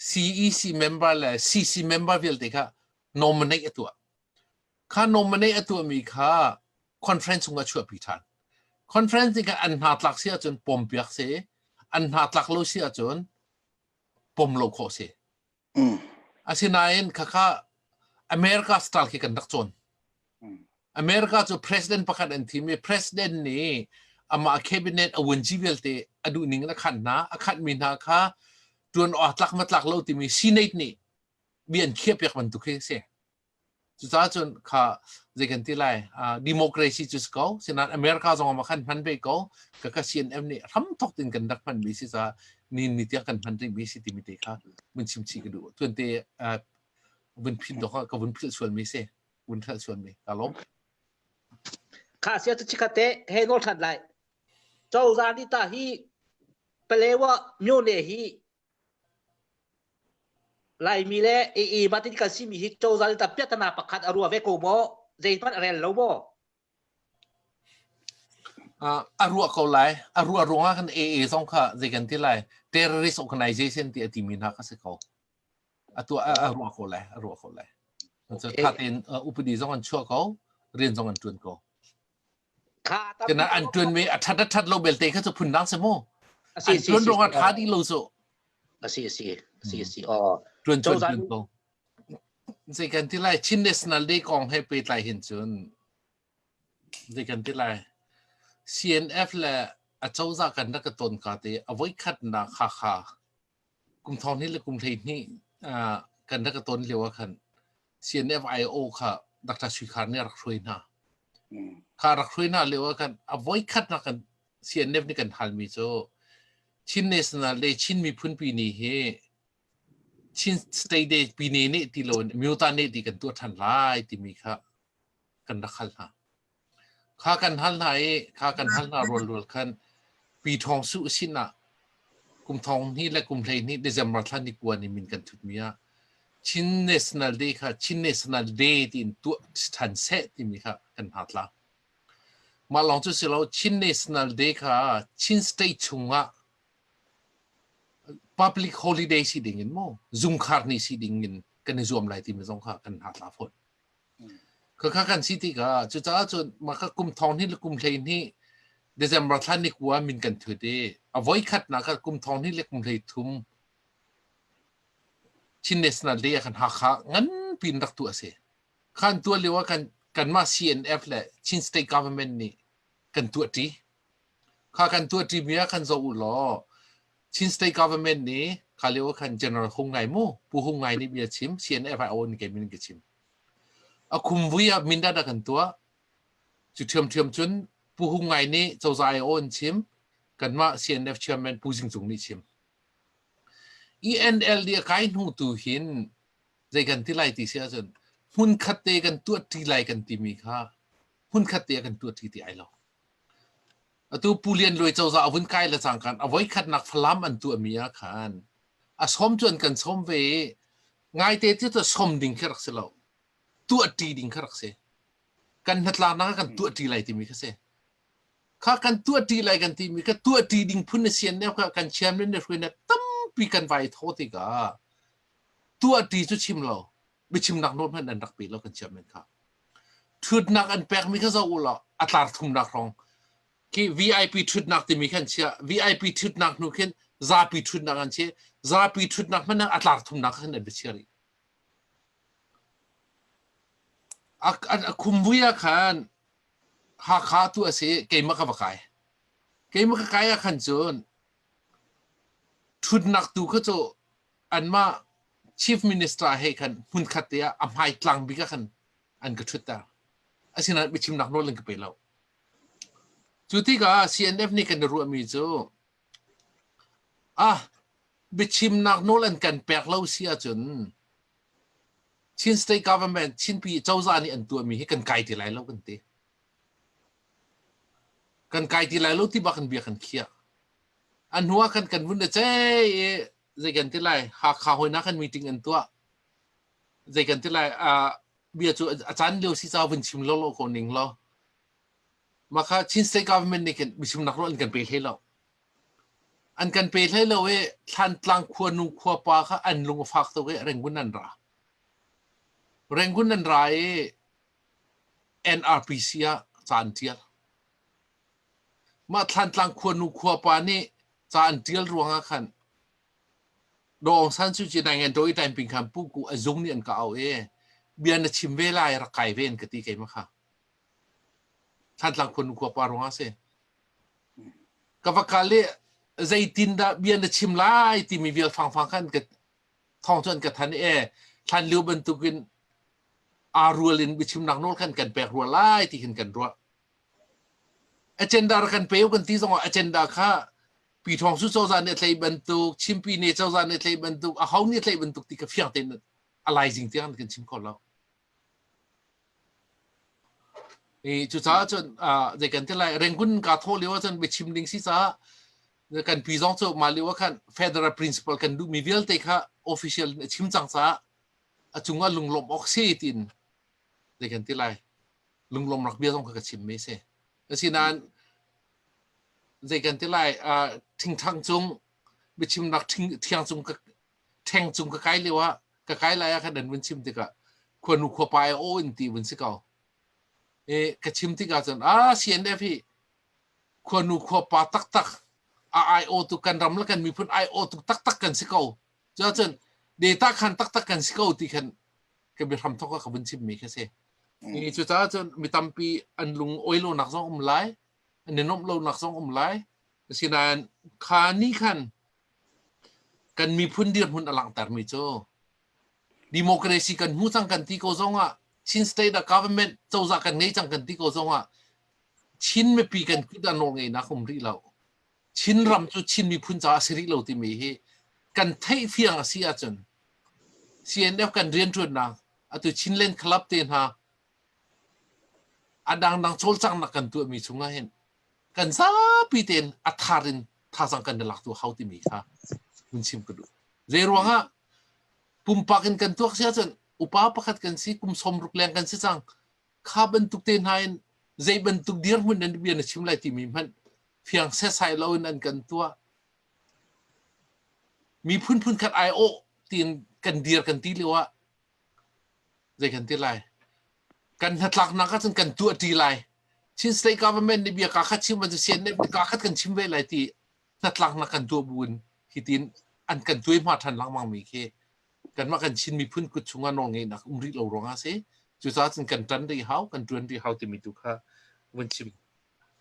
CEC member le CC member vialte kha nominate a tuah. Kha nominate a tuahmi kha conference chung ah chuahpi ṭhan. Conference nih khan an hna tlak si ahcun pompiak si, an hna tlak lo si ahcun pom lo khawh si. Asinain khakha America style khi kan rak cawn. America cu president pakhat an thim i president nih amah cabinet a vuanci vialte a duh ning in a khanh hna. A khanhmi hna kha ṭuan awk tlak ma tlak lo timi Senate nih bia an khiahpiak bantuk khi a si. Cucaah cun kha zei kan ti lai democracy cu si ko. Sinain America zong ah khan hman ve ko. Ka ka CNM nih hramthok tin kan rak hmanmi si caah ni ni tiang kan hman rihmi si timi te kha vun chim chih ka duh. Tuante vun phit dok ka vun philh sualmi si. Vun hrelh sualmi. Ka lawm. Kha sia cu chikkhat te he nawl ṭhan lai. Cozah nih ta hi Palewa myone hi Laimi le AA batin kan simi hi cozah nih piahtana pakhat a ruah ve ko maw? Zeihmanh a rel lo maw? A ruah ko lai. A ruah ruangah kan AA zong kha zei kan ti lai? Terrorist organization ti a timi hna kha si ko. A tuah a ruah ko lai. A ruah ko lai. Tha tein upadi zong an chuah ko, rian zong an ṭuan ko. Kena an ṭuan mi a ṭhat a ṭhat lo belte kha cu phun dang si mu. An ṭuan ruangah ṭha dih lo cu. A si a si a si a si aw. Ṭuan ṭuan ṭuan ko. Zei kan ti lai Chin National Day kong he pehtlai hin cun zei kan ti lai CNF le acozah kan rak ka ton ka te a voikhatnak kha kha kum thong hnih le kum 12 kan rak ka ton lio ah khan CNFIO kha Dr. Sui Khar nih a rak hruai hna. Kha rak hruai hna lio ah khan a voikhatnak kan CNF nih kan halmi cu Chin National Day Chin miphun pi ni hi Chin State Day pi ne nih ti lo in Myota nih ti kan tuah ṭhan lai timi kha kan rak hal hna. Kha kan hal hna i kha kan hal hna rualrual khan Pi Thawng Su sin ah kum thong hnih le kum 12 December thla ni kua ni min kan thutmi ah Chin National Day kha Chin National Day tiin tuah ṭhan seh timi kha kan hna tla. Mah lawng cu si lo Chin National Day kha Chin State chungah public holiday si ding in mu zungkhar ni si ding in kan i zuam lai timi zong kha kan hna tla fawn. Khakha kan si tikah cucaah cun mah kha kum thong hnih le kum 12 December thla ni kua min kan thut i a voikhatnak kha kum thong hnih le kum 13 Chin National Day ah khan Hakha nganpi in rak tuah a si. Khan tuah lio ah khan kanmah CNF le Chin State Government nih kan tuahṭi. Kha kan tuahṭimi ah khan zoh u law Chin State Government nih kha lio ah khan General Hung Ngai mu Pu Hung Ngai nih bia chim CNF ai awn ke min ka chim. A khumvui ah mindat a kan tuah. Cu ṭhiamṭhiam cun Pu Hung Ngai nih cozah ai awn chim kanmah CNF chairman Pu Zing Cung nih chim. ENLD a kai hnu tu hin Zei kan ti lai ti si ahcun hmunkhat te kan tuahṭi lai kan timi kha hmunkhat te ah kan tuahṭi ti ai lo. Atu Pu Lian Luai cozah a vun kai le cangkan a voikhatnak Falam an tuahmi ah khan a sawm cu an kan sawm ve i ngaite cu cu sawm ding khi rak si lo. Tuahṭi ding kha rak si. Kan hnatlaknak ah kan tuahṭi lai timi kha si. Kha kan tuahṭi lai kan timi kha tuahṭi ding phun a sian deuh kha kan chairman le hruainak tampi kan vai thaw tikah tuahṭi cu chim lo biachimnak nawl hmanh an rak pe lo kan chairman kha. Ṭhutnak an pekmi kha zoh u law a tlar thumnak hrawng khi VIP ṭhutnak timi khan chia VIP ṭhutnak hnu khin zapi ṭhutnak an chia zapi ṭhutnak hmanh ah a tlar thumnak khan an va chia rih. A, a, a khumvui ah khan Hakha tu a si keimah ka va kai. Keimah ka kai ah khan cun ṭhutnak tu kha cu anmah chief minister he khan hmunkhat te ah a hmai tlang bik ah khan an ka ṭhutter. Asinain biachimnak nawl an ka pe lo. Cu tikah CNF nih kan i ruahmi cu ah biachimnak nawl an kan pek lo si ahcun Chin State Government Chinpi cozah nih an tuahmi hi kan kai ti lai lo kan ti. Kan kai ti lai lo ti bak in bia kan khiah. A hnu ah khan kan vun i cei i zei kan ti lai Hakha hawina khan meeting an tuah. Zei kan ti lai bia cu a caan lio si ca vun chim lo lo ko ning law. Mah kha Chin State Government nih khin biachimnak nawl an kan pe hlei lo. An kan pe hlei lo i Thlantlang khuanu khuapa kha an lung a fak tuk i Rangoon an ra. Rangoon an ra i NRPC ah ca an ṭial. Mah Thlantlang khuanu khuapa nih ca an ṭial ruangah khan Daw Aung San Suu Kyi Naing Daw i Taiping khan Pu Ku a zung nih an ka auh i bia na chim ve lai rak kai ve an ka ti keimah kha. Thlantlang khuanu khuapa ruangah a si. Ka va kal i zeitindah bia na chim lai timi vial fangfang khan ka thawng cu an ka than i e thlan lio bantukin aa rual in biachimnak nawl khan kan pek rua lai ti khin kan ruah. Agenda rak kan pe kan ti zongah agenda kha Pi Thawng Su cozah nih a tlaih bantuk, Chimpi ne cozah nih a tlaih bantuk, a ho nih a tlaih bantuk ti kha fiang tein a laizing tiang kan chim kho lo. I cucaah cun zei kan ti lai Rangoon kaa thawh lio ahcun biachim ding si caah kan pi zong cu mah lio ah khan federal principle kan duhmi vialte kha official in a chim cang caah a cungah lunglawmh awk si tiin zei kan ti lai lunglawm rak bia zong kha ka chim mi si. Asinain zei kan ti lai thingthang cung biachimnak thiang cung ka ṭheng cung ka kai lio ah ka kai lai ah khan an vun chim tikah khuanu khuapa ai aw in ti vun si ko. E ka chim tikah cun ah CNF hi khuanu khuapa taktak a ai aw tu kan ram le kan miphun ai aw tu taktak kan si ko. Cuacun data khan taktak kan si ko ti khan ka biahram thok ka vun chim mi kha si. I cucaah cun mi tampi an lung oi lonak zong um lai, an i nuamh lonak zong um lai. Asinain kha ni khan Kan miphun dirhmun a langhtermi cu democracy kan hmu cang kan ti ko zongah Chin state ah government cozah kan ngei cang kan ti ko zongah Chin mipi kan kut ah nawlngeihnak um rih lo. Chin ram cu Chin miphun caah a si rih lo timi hi kan theih fiang a si ahcun CNF kan rianṭuannak atu Chinland Club te hna a dangdang cawlcanghnak kan tuahmi chungah hin kan zapi tein a thar in thazang kan i lak tu hau timi kha hun chim ka duh. Zei ruangah pumpak in kan tuak si ahcun upa pakhat kan si kum 60 leng kan si cang kha bantuk te hna in zei bantuk dirhmun in bia na chim lai timi hmanh fiang setsai lo in an kan tuah miphun phun khat ai awh tiin kan dir kan ti lio ah zei kan ti lai kan hnatlaknak ahcun kan tuahṭi lai Chin State Government nih bia kaa khat chim bantuk CNF nih kaa khat kan chim ve lai ti hnatlaknak kan tuah buin hitin an kan tuai hma ṭhan lengmang mi khi kanmah kan Chin miphun kut chungah nawlngeihnak um rih lo ruangah si cucaah cun kan ṭan rih hau kan ṭuan rih hau timi tu kha vun chim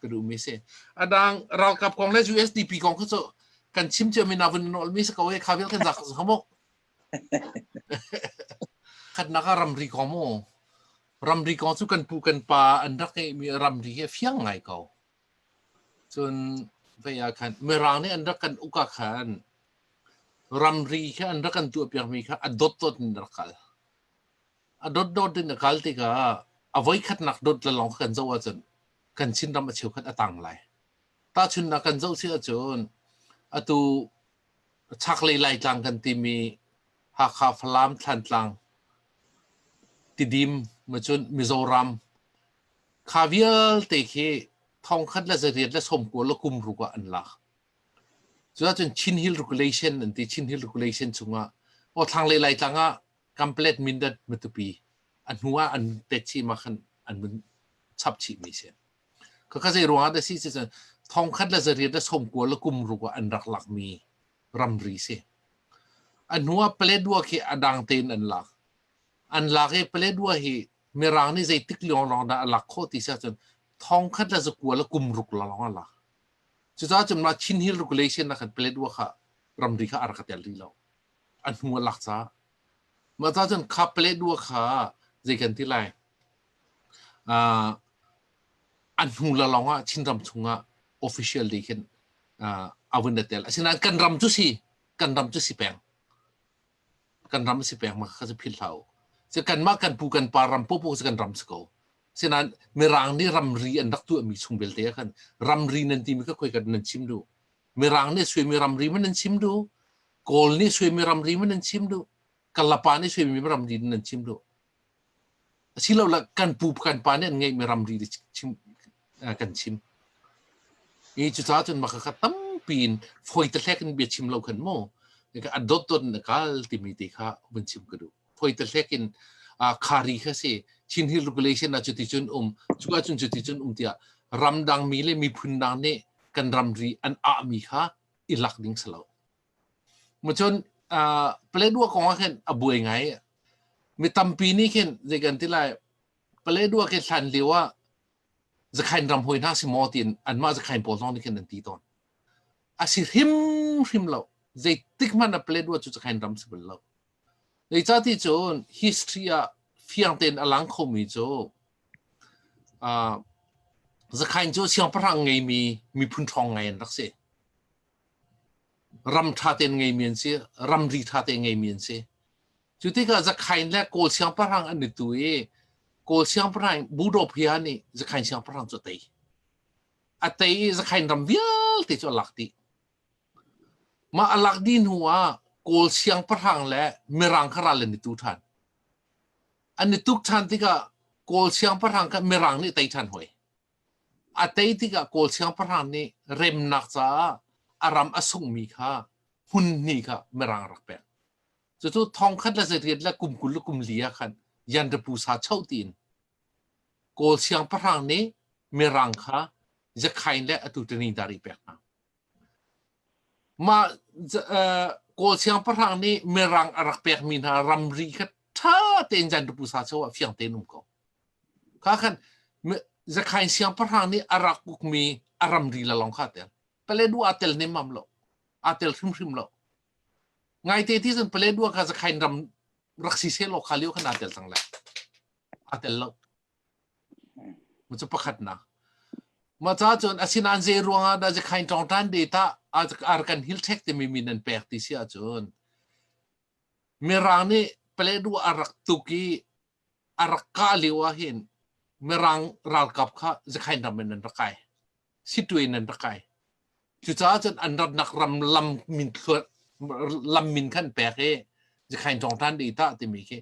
ka duhmi si a dang ralkap kong le USDP kong kha cu kan chim cia mi na vun nawl mi si ko e kha vial kan zak ka mo Khatnak ah ramri kong mu. Ramri kong cu kan pu kan pa an rak ngeihmi ramri hi a fiang ngai ko. Cun vei ah khan Mirang nih an rak kan uk ah khan ramri kha an rak kan tuahpiakmi kha a dotdot in rak kal. A dotdot in a kal tikah a voikhatnak dot le lawng kha kan zoh ahcun kan Chinram a cheukhat a tang lai. Tahchunhnak kan zoh si ahcun atu chaklei Laitlang kan timi Hakha, Falam, Thlantlang, Tidim, macun Mizoram kha vialte khi thongkhat le zariat le sawmkua le kum ruk ah an lak. Cuahcun Chin Hill Regulation an ti. Chin Hill Regulation chungah aw thlanglei Laitlang ah Kamplet Mindat Matupi a hnu ah an tet chih ma khan an vun chap chih mi si. Khakha zei ruangah dah si si cun thongkhat le zariat le sawmkua le kum ruk ah an rak lakmi ramri si. A hnu ah Paletwa khi a dang tein an lak. An lak i Paletwa hi Mirang nih zeitik lawng dah a lak khawh ti si ahcun thongkhat le zakua le kum ruk lawng a lak. Cucaah cun mah Chin Hill Regulation ah khan Paletwa kha ramri kha a rak tel rih lo. A hnu a lak caah. Mah caah cun kha Paletwa kha zei kan ti lai? Uh, a hnu la lawng ah Chinram chungah official dei khin uh, a vun tel. Asinain kan ram cu si, kan ram cu si peng. Kan ram si peng ma kha cu philh hlah u. Cu kanmah kan pu kan pa ram popo cu kan ram si ko. Sinain Mirang nih ramri an rak tuahmi chung belte ah khan ramri nan timi kha khoi kan nan chim duh. Mirang nih suaimi ramri man nan chim duh. Kawl nih suaimi ramri man nan chim duh. Kalapa nih suaimi ramri nan chim duh. Asilole kan pu kan pa nih an ngeihmi ramri chim kan chim. I cucaah cun mah kha tampi in fawi te hlek in bia chim lo khan mu a dotdot in a kal timi te kha vun chim ka duh. Fawi te hlek in khari kha si Chin Hill Regulation ah cuti cun um cu ahcun cuti cun um tiah ramdang mi le miphun dang nih kan ramri an ahmi kha i lak ding si lo. Macun Paletwa kong ah khin a buai ngai. Mi tampi nih khin zei kan ti lai Paletwa khi hlan lio ah Zakhain ram hawi hna si maw tiin anmah Zakhain pawl zong nih khin an ti tawn. A si hrimhrim lo. Zeitik hmanh ah Paletwa cu Zakhain ram si bal lo. Zeicahti cun history ah fiang tein a lang khomi cu uh, Zakhain cu siangpahrang ngeimi miphun ṭhawng ngai an rak si. Ram ṭha tein ngeimi an si, ramri ṭha tein ngeimi an si. Cu tikah Zakhain le Kawl siangpahrang an i tu i Kawl siangpahrang Budawphia nih Zakhain siangpahrang cu a tei. A tei i Zakhain ram vialte cu a lak dih. Mah a lak dih hnu ah Kawl siangpahrang le Mirang kha ral an i tu ṭhan. An i tuk ṭhan tikah Kawl siangpahrang kha Mirang nih tei ṭhan hoi. A tei tikah Kawl siangpahrang nih remnak caah a ram a sunghmi kha hmun hnih kha Mirang a rak pek. Cucu thongkhat le zariat le kum 20 le kum li ah khan Yandapu sa cho tiin Kawl siangpahrang nih Mirang kha Zakhain le atu Tani dari pek hna. Mah Kawl siangpahrang nih Mirang a rak pekmi hna ramri kha ṭha tein Yandapu sa cho ah fiang tein um ko. Kha khan Zakhain siangpahrang nih a rak ukmi a ramri la lawng kha a tel. Paletwa aa tel nemmam lo. Aa tel hrimhrim lo. Ngaite ti cun Paletwa kha Zakhain ram rak si seh law kha lio khan aa tel cang lai. Aa tel lo. Cu pakhatnak. Mah ca cun asinain zei ruangah dah Zakhain ṭawngṭan de tah Arakan Hill Tract timi min an pek ti si ahcun Mirang nih Paletwa a rak tuk i a rak kah lio ah hin Mirang ralkap kha Zakhain ram in an rak kai. Situ in an rak kai. Cucaah cun an ratnak ram lam min lam min khan pek i Zakhain ṭawngṭan dei tah timi khi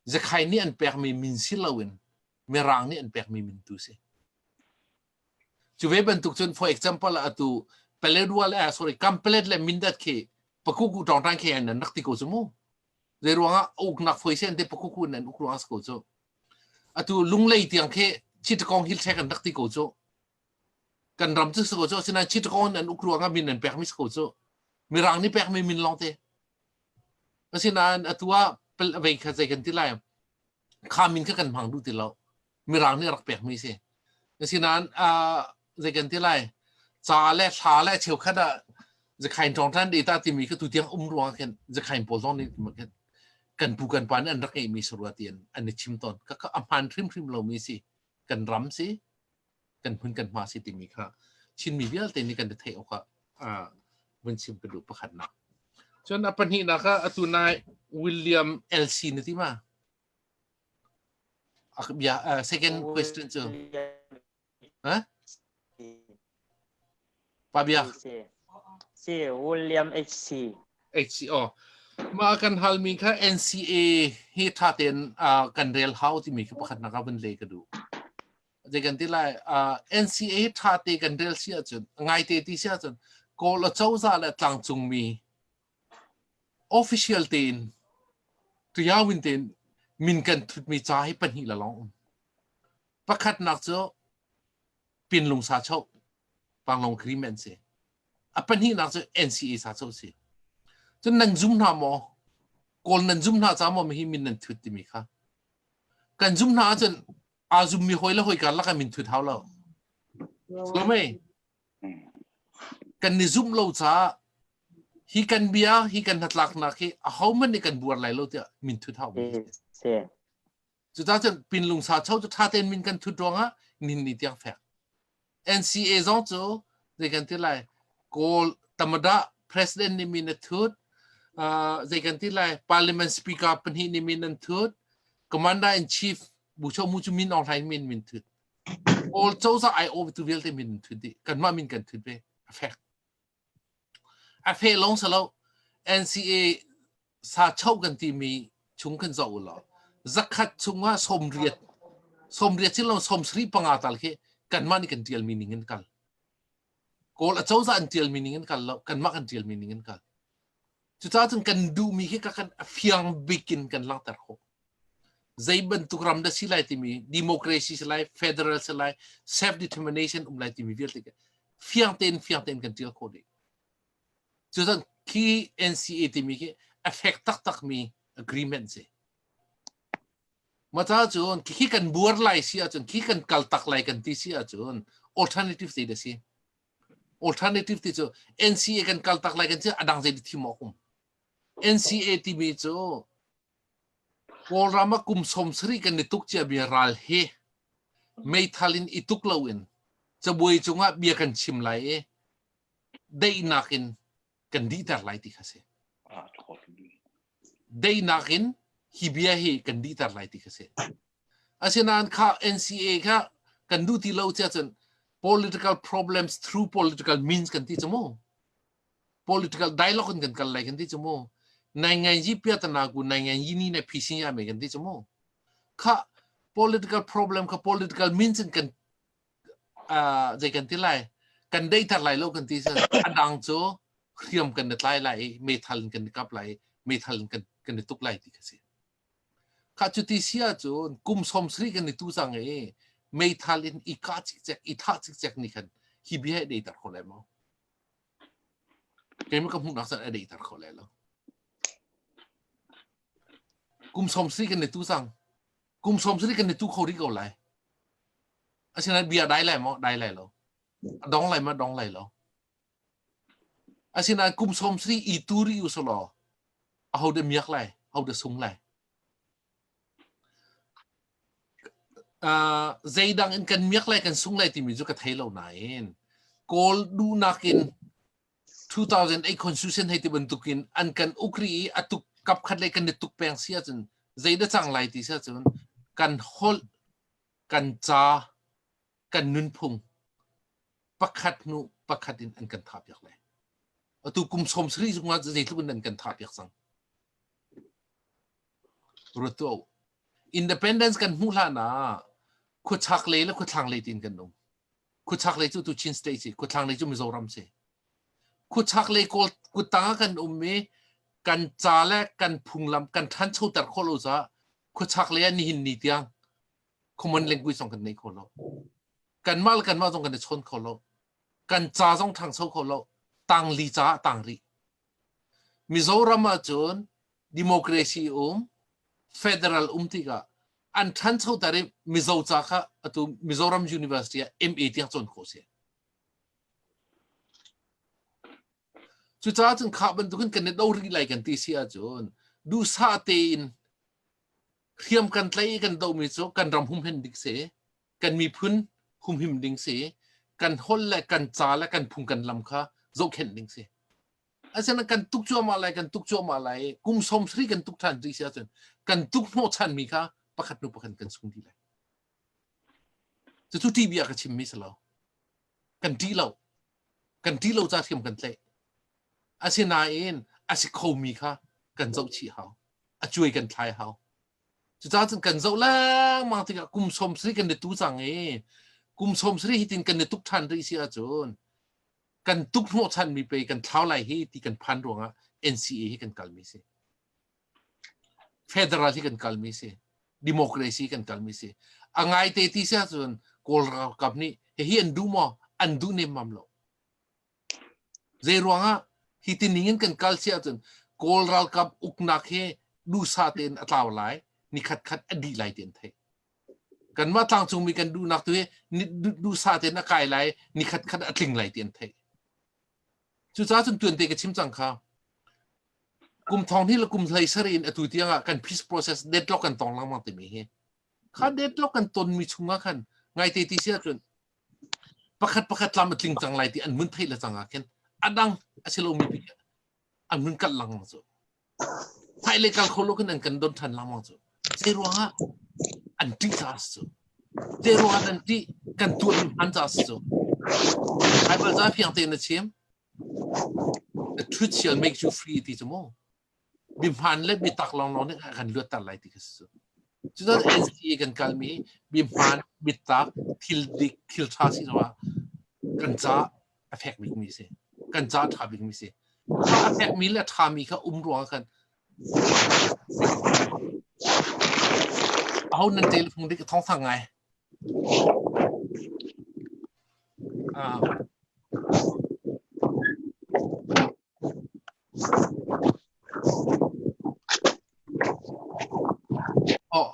Zakhain nih an pekmi min si loin Mirang nih an pekmi min tu si. Cu ve bantuk cun for example atu Paletwa le sorry Kamplet le Mindat khi Pakuku ṭawngṭan khi an rak ti ko cu mu. Zei ruangah uknak foi sen te Pakuku in an uk ruangah si ko cu. Atu Lunglei tiang khi Chittagong Hill Tract an rak ti ko cu. Kan ram cu si ko cu asinain Chittagong in an uk ruangah min an pekmi si ko cu. Mirang nih pekmi min lawng te. Asinain atu ah vei kha zei kan ti lai kha min kha kan hmang duh ti lo. Mirang nih rak pekmi si. Asinain zei kan ti lai ca le thla le cheukhat ah zakhain ṭawngṭan data timi kha tutiang um ruangah khin zakhain pawl zong nih kan pu kan pa nih an rak ngeihmi sarua ti an i chim tawn. Kha a hmaan hrimhrim lomi si. Kan ram si, kan hmun kan hma si timi kha Chinmi vialte nih kan i theih awk ah vun chim ka duh pakhatnak. Cun a pahnihnak ah atu nai William LC na ti ma? Bia second question cu. Ha? Pa bia. Si William HC. HC oh. Ma kan halmi kha NCA hi tha tein kan rel hau timi kha pakhat nak ah vun le ka duh. Zei kan ti lai NCA tha te kan rel si ahcun ngai te ti si ahcun Kawl acozah le tlangcungmi official tein tuyawin tein min kan thutmi ca hi pahnih la lawng um. Pakhatnak cu Pinlung sa cho Panglong Agreement si. A pahnihnak cu NCA sa cho si. Cun nan zum hna maw? Kawl nan zum hna ca maw hi min nan thut timi kha. Kan zum hna ahcun aa zummi hawi le hawi karlak ah min thut hau lo. So mei kan ni zumh lo caah hi kan bia hi kan hnatlaknak hi ahohmanh nih kan buar lai lo tiah min thut hau mi. Cucaah cun pinlung sa cho cu ṭha tein min kan thut ruangah nin ni tiang fek. NCA zong cu zei kan ti lai Kawl tamada president nih min a thut uh, zei kan ti lai parliament speaker pahnih nih min an thut commander in chief bu cho mu cu min Aung Hlaing min min thut Kawl cozah ai o tu vialte min an thut dih kanmah min kan thut ve a fek A fe lawng si lo. NCA sa cho kan timi chung kan zoh u law zakhat chungah 80 80 chin lo 75 tal khi kanmah nih kan tialmi ning in kal. Kawl a cozah an tialmi ning in kal lo kanmah kan tialmi ning in kal. Cucaah cun kan duhmi khi ka kan a fiang bik in kan langhter khawh. Zei bantuk ram dah si lai timi democracy si lai, federal si lai, self determination um lai timi vialte fiang tein fiang tein kan tial khawh dih. Cucun khi NCA timi khi a fek taktakmi agreement si. Maca cun khi kan buar lai si ahcun khi kan kal tak lai kan ti si ahcun alternative te da si. Alternative ti cu NCA kan kal tak lai kan si adang zei thim awk um. NCA timi cu Kawlram ah kum 70 kan i tuk cia mi ral hi meithal in i tuk loin cabuai cungah bia kan chim lai i daihnak in kan dihter lai ti kha si. Daihnak in hi bia hi kan dihter lai ti kha si. Asinain kha NCA kha kan duh ti lo cia cun political problems through political means kan ti cu mu. Political dialogue in kan kal lai kan ti cu mu. Nai ngai yi pia tana ku nai ngai yi ni na phisin ya me kan ti cu mu. Kha political problem kha political means in kan uh, zei kan ti lai kan deiter lai lo kan ti cun a dang cu hriam kan i tlai lai i meithal in kan i kap lai i meithal in kan kan i tuk lai ti kha si. Kha cu ti si ahcun kum 70 kan i tu cang i meithal in i kah cikcek i thah cikcek nih khan hi bia hi deiter kho lai maw? Keimah ka hmuhnak cun a deiter kho lai lo. Kum 70 kan i tu cang. Kum 70 kan i tu kho rih ko lai. Asinain bia dai lai maw? Dai lai lo. A dong lai maw? Dong lai lo. Asinain kum 70 i tu rih u selaw aho dah miak lai? Aho dah sung lai? Uh, zeidang in kan miak lai kan sung lai timi cu ka thei lo nain Kawl duhnak in 2008 constitution hei ti bantukin an kan uk rih i a tuk kap khat lei kan i tuk peng si ahcun zei dah cang lai ti si ahcun kan holh kan ca kan nunphung pakhat hnu pakhat in an kan thah piak lai atu kum 70 zungah zeitluk in an kan thah piak cang ruat tu independence kan hmuh hlan ah khuachak lei le khuathlang lei tin kan um khuachak lei cu tu Chin state si khuathlang lei cu Mizoram si khuachak lei kawl kuttang ah kan um i kan ca le kan phunglam kan ṭhanchoter khawh lo caah khuachak lei ah nihin ni tiang common language zong kan nei kho lo kanmah le kanmah zong kan i chawn kho lo kan ca zong ṭhangcho kho lo tangli caah tang rih Mizoram ahcun democracy um federal um tikah an ṭhanchoter i Mizo ca kha atu Mizoram University ah MA tiang cawn khawh si. Cucaah cun kha bantukin kan i do rih lai kan ti si ahcun duhsah tein hriam kan tlaih i kan dohmi cu kan ram humhen ding si, kan miphun humhim ding si, kan holh le kan ca le kan phung kan lam kha zohkhenh ding si. Asinain kan tuk cuahmah lai, kan tuk cuahmah lai i kum 70 kan tuk ṭhan rih si ahcun kan tuk hnawhchanmi kha pakhat hnu pakhat kan sung dih lai. Cucu ṭih bia ka chimmi si lo. Kan ṭih lo. Kan ṭih lo ca hriam kan tlaih. Asinain a si khomi kha kan zoh chih hau. A cuai kan thlai hau. Cucaah cun kan zoh lengmang tikah kum 70 kan i tu cang i kum 70 hitin kan i tuk ṭhan rih si ahcun kan tuk hnawhchanmi pei kan thlau lai hi ti kan phan ruangah NCA hi kan kalmi si. Federal hi kan kalmi si. Democracy kan kalmi si. A ngaite ti si ahcun Kawl ralkap nih hihi an duh maw? An duh nemmam lo. Zei ruangah hi ti ning in kan kal si ahcun Kawl ralkap uknak hi duhsah tein a tlau lai, nikhat khat a dih lai ti an theih. Kanmah tlangcungmi kan duhnak tu hi duhsah tein a kai lai, nikhat khat a tling lai ti an theih. Cucaah cun tuante ka chim cang kha. Kum thong hnih le kum hlei sarih in atu tiang ah kan peace process deadlock kan tong lengmang timi hi. Kha deadlock kan tonmi chungah khan ngaite ti si ahcun pakhat pakhat tlam a tling cang lai ti an mun theih le cang ah khin a dang a si lomi pi an mun kalh lengmang cu. Hmailei kal kho lo khin an kan don ṭhan lengmang cu. Zei ruangah an ṭih caah si cu. Zei ruangah an ṭih kan tuahmi hman caah si cu. Bible ca fiang tein a chim. The truth shall make you free ti cu mu. Bihman le bitak lawnglawng nih a kan luatter lai ti kha si cu. Cucaah NCA kan kalmi bihman, bitak, thil dik, thil ṭha si zongah kan ca a fek bikmi si. Kan ca a ṭha bikmi si. Kha a fekmi le a ṭhami kha um ruangah khan aho nan telephone dik thong thang ngai. Ah. Oh.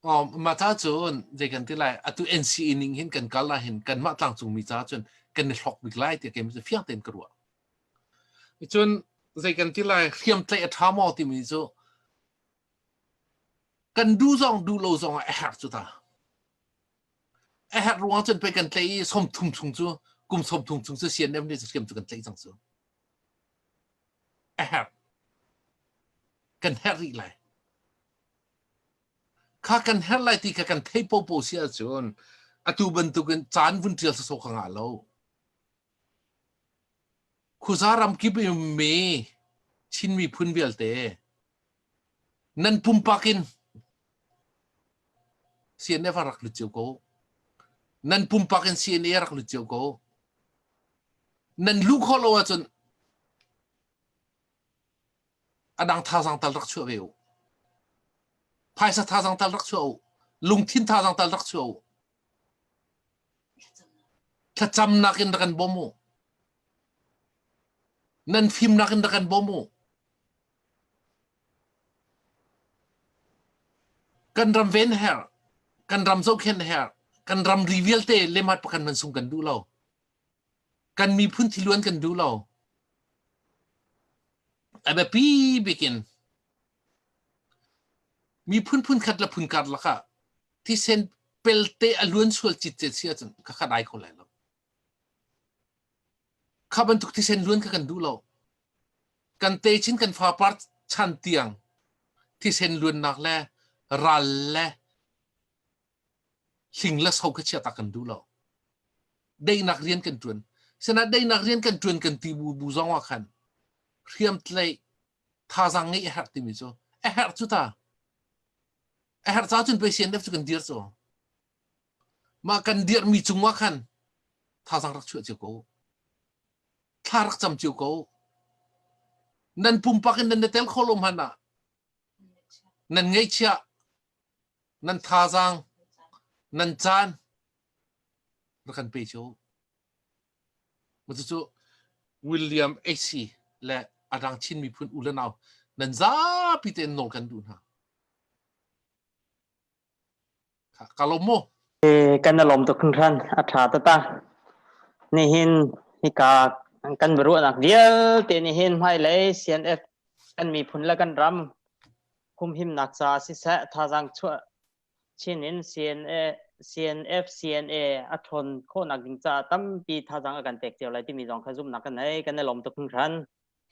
Oh, mah ca cun zei kan ti lai atu NCA ning hin kan kal ahhin kanmah tlangcungmi ca cun kan i hlawk bik lai tiah keimah cu fiang tein ka ruah. Cun zei kan ti lai hriamtlaih a ṭha maw timi cu kan duh zong duh lo zong ah a herh cu ta. A herh ruang cun pei kan tlaih i 30 chung cu kum 30 chung cu CNF nih hriam cu kan tlaih cang cu. A herh. Kan herh rih lai. Kha kan herh lai ti kha kan theih popo si ahcun atu bantukin caan vun ṭial sawsawh ka ngah lo. Khuza ram kip i ummi Chin miphun vialte nan pumpak in CNF a rak lut cio ko. Nan pumpak in CNA a rak lut cio ko. Nan luh khawh lo ahcun a dang thazaang tal rak chuah ve u. Phaisa thazaang tal rak chuah u. Lungthin thazaang tal rak chuah u. Thlacamnak in rak kan bawm u. Nan fimnak in rak kan bawm u. Kan ram ven herh, kan ram zohkhenh herh, kan ramri vialte lemhat pakhat man sung kan duh lo. Kan miphun thiluan kan duh lo. A biapi bik in miphun phun khat le phun kar lakah thisen pelte a luan sual citcet si ahcun khakha dai kho lai lo. Kha bantuk thisen luan kha kan duh lo. Kan techin kan fapar chan tiang thisen luannak le ral le hling le so kha chia tak kan duh lo. Daihnak rian kan ṭuan. Sinain daihnak rian kan ṭuan kan ti bu bu zong ah khan hriamtlaih thazaang ngeih a herh timi cu a herh cu ta. A herh ca cun pei CNF cu kan dir cu. Mah kan dirhmi cung ah khan thazaang rak chuah cio ko. Thla rak cam cio ko. Nan pumpak in nan na tel kho lo hmanh ah nan ngeihchiah nan thazaang nan caan rak kan pe cio. Cucu William H. le a dang Chin miphun u le nau nan zapi tein nawl kan duh hna. Ka lawm mu. Kan i lawm tuk hringhran. A ṭha tata. Nihin hika kan biaruahnak vialte nihin hmailei CNF kan miphun le kan ram humhimnak caah siseh thazaang chuah chin in CNA, CNF, CNA a ṭhawn khawhnak ding caah tampi thazaang a kan pek cio lai timi zong kha zumhnak kan nei. Kan i lawm tuk hringhran.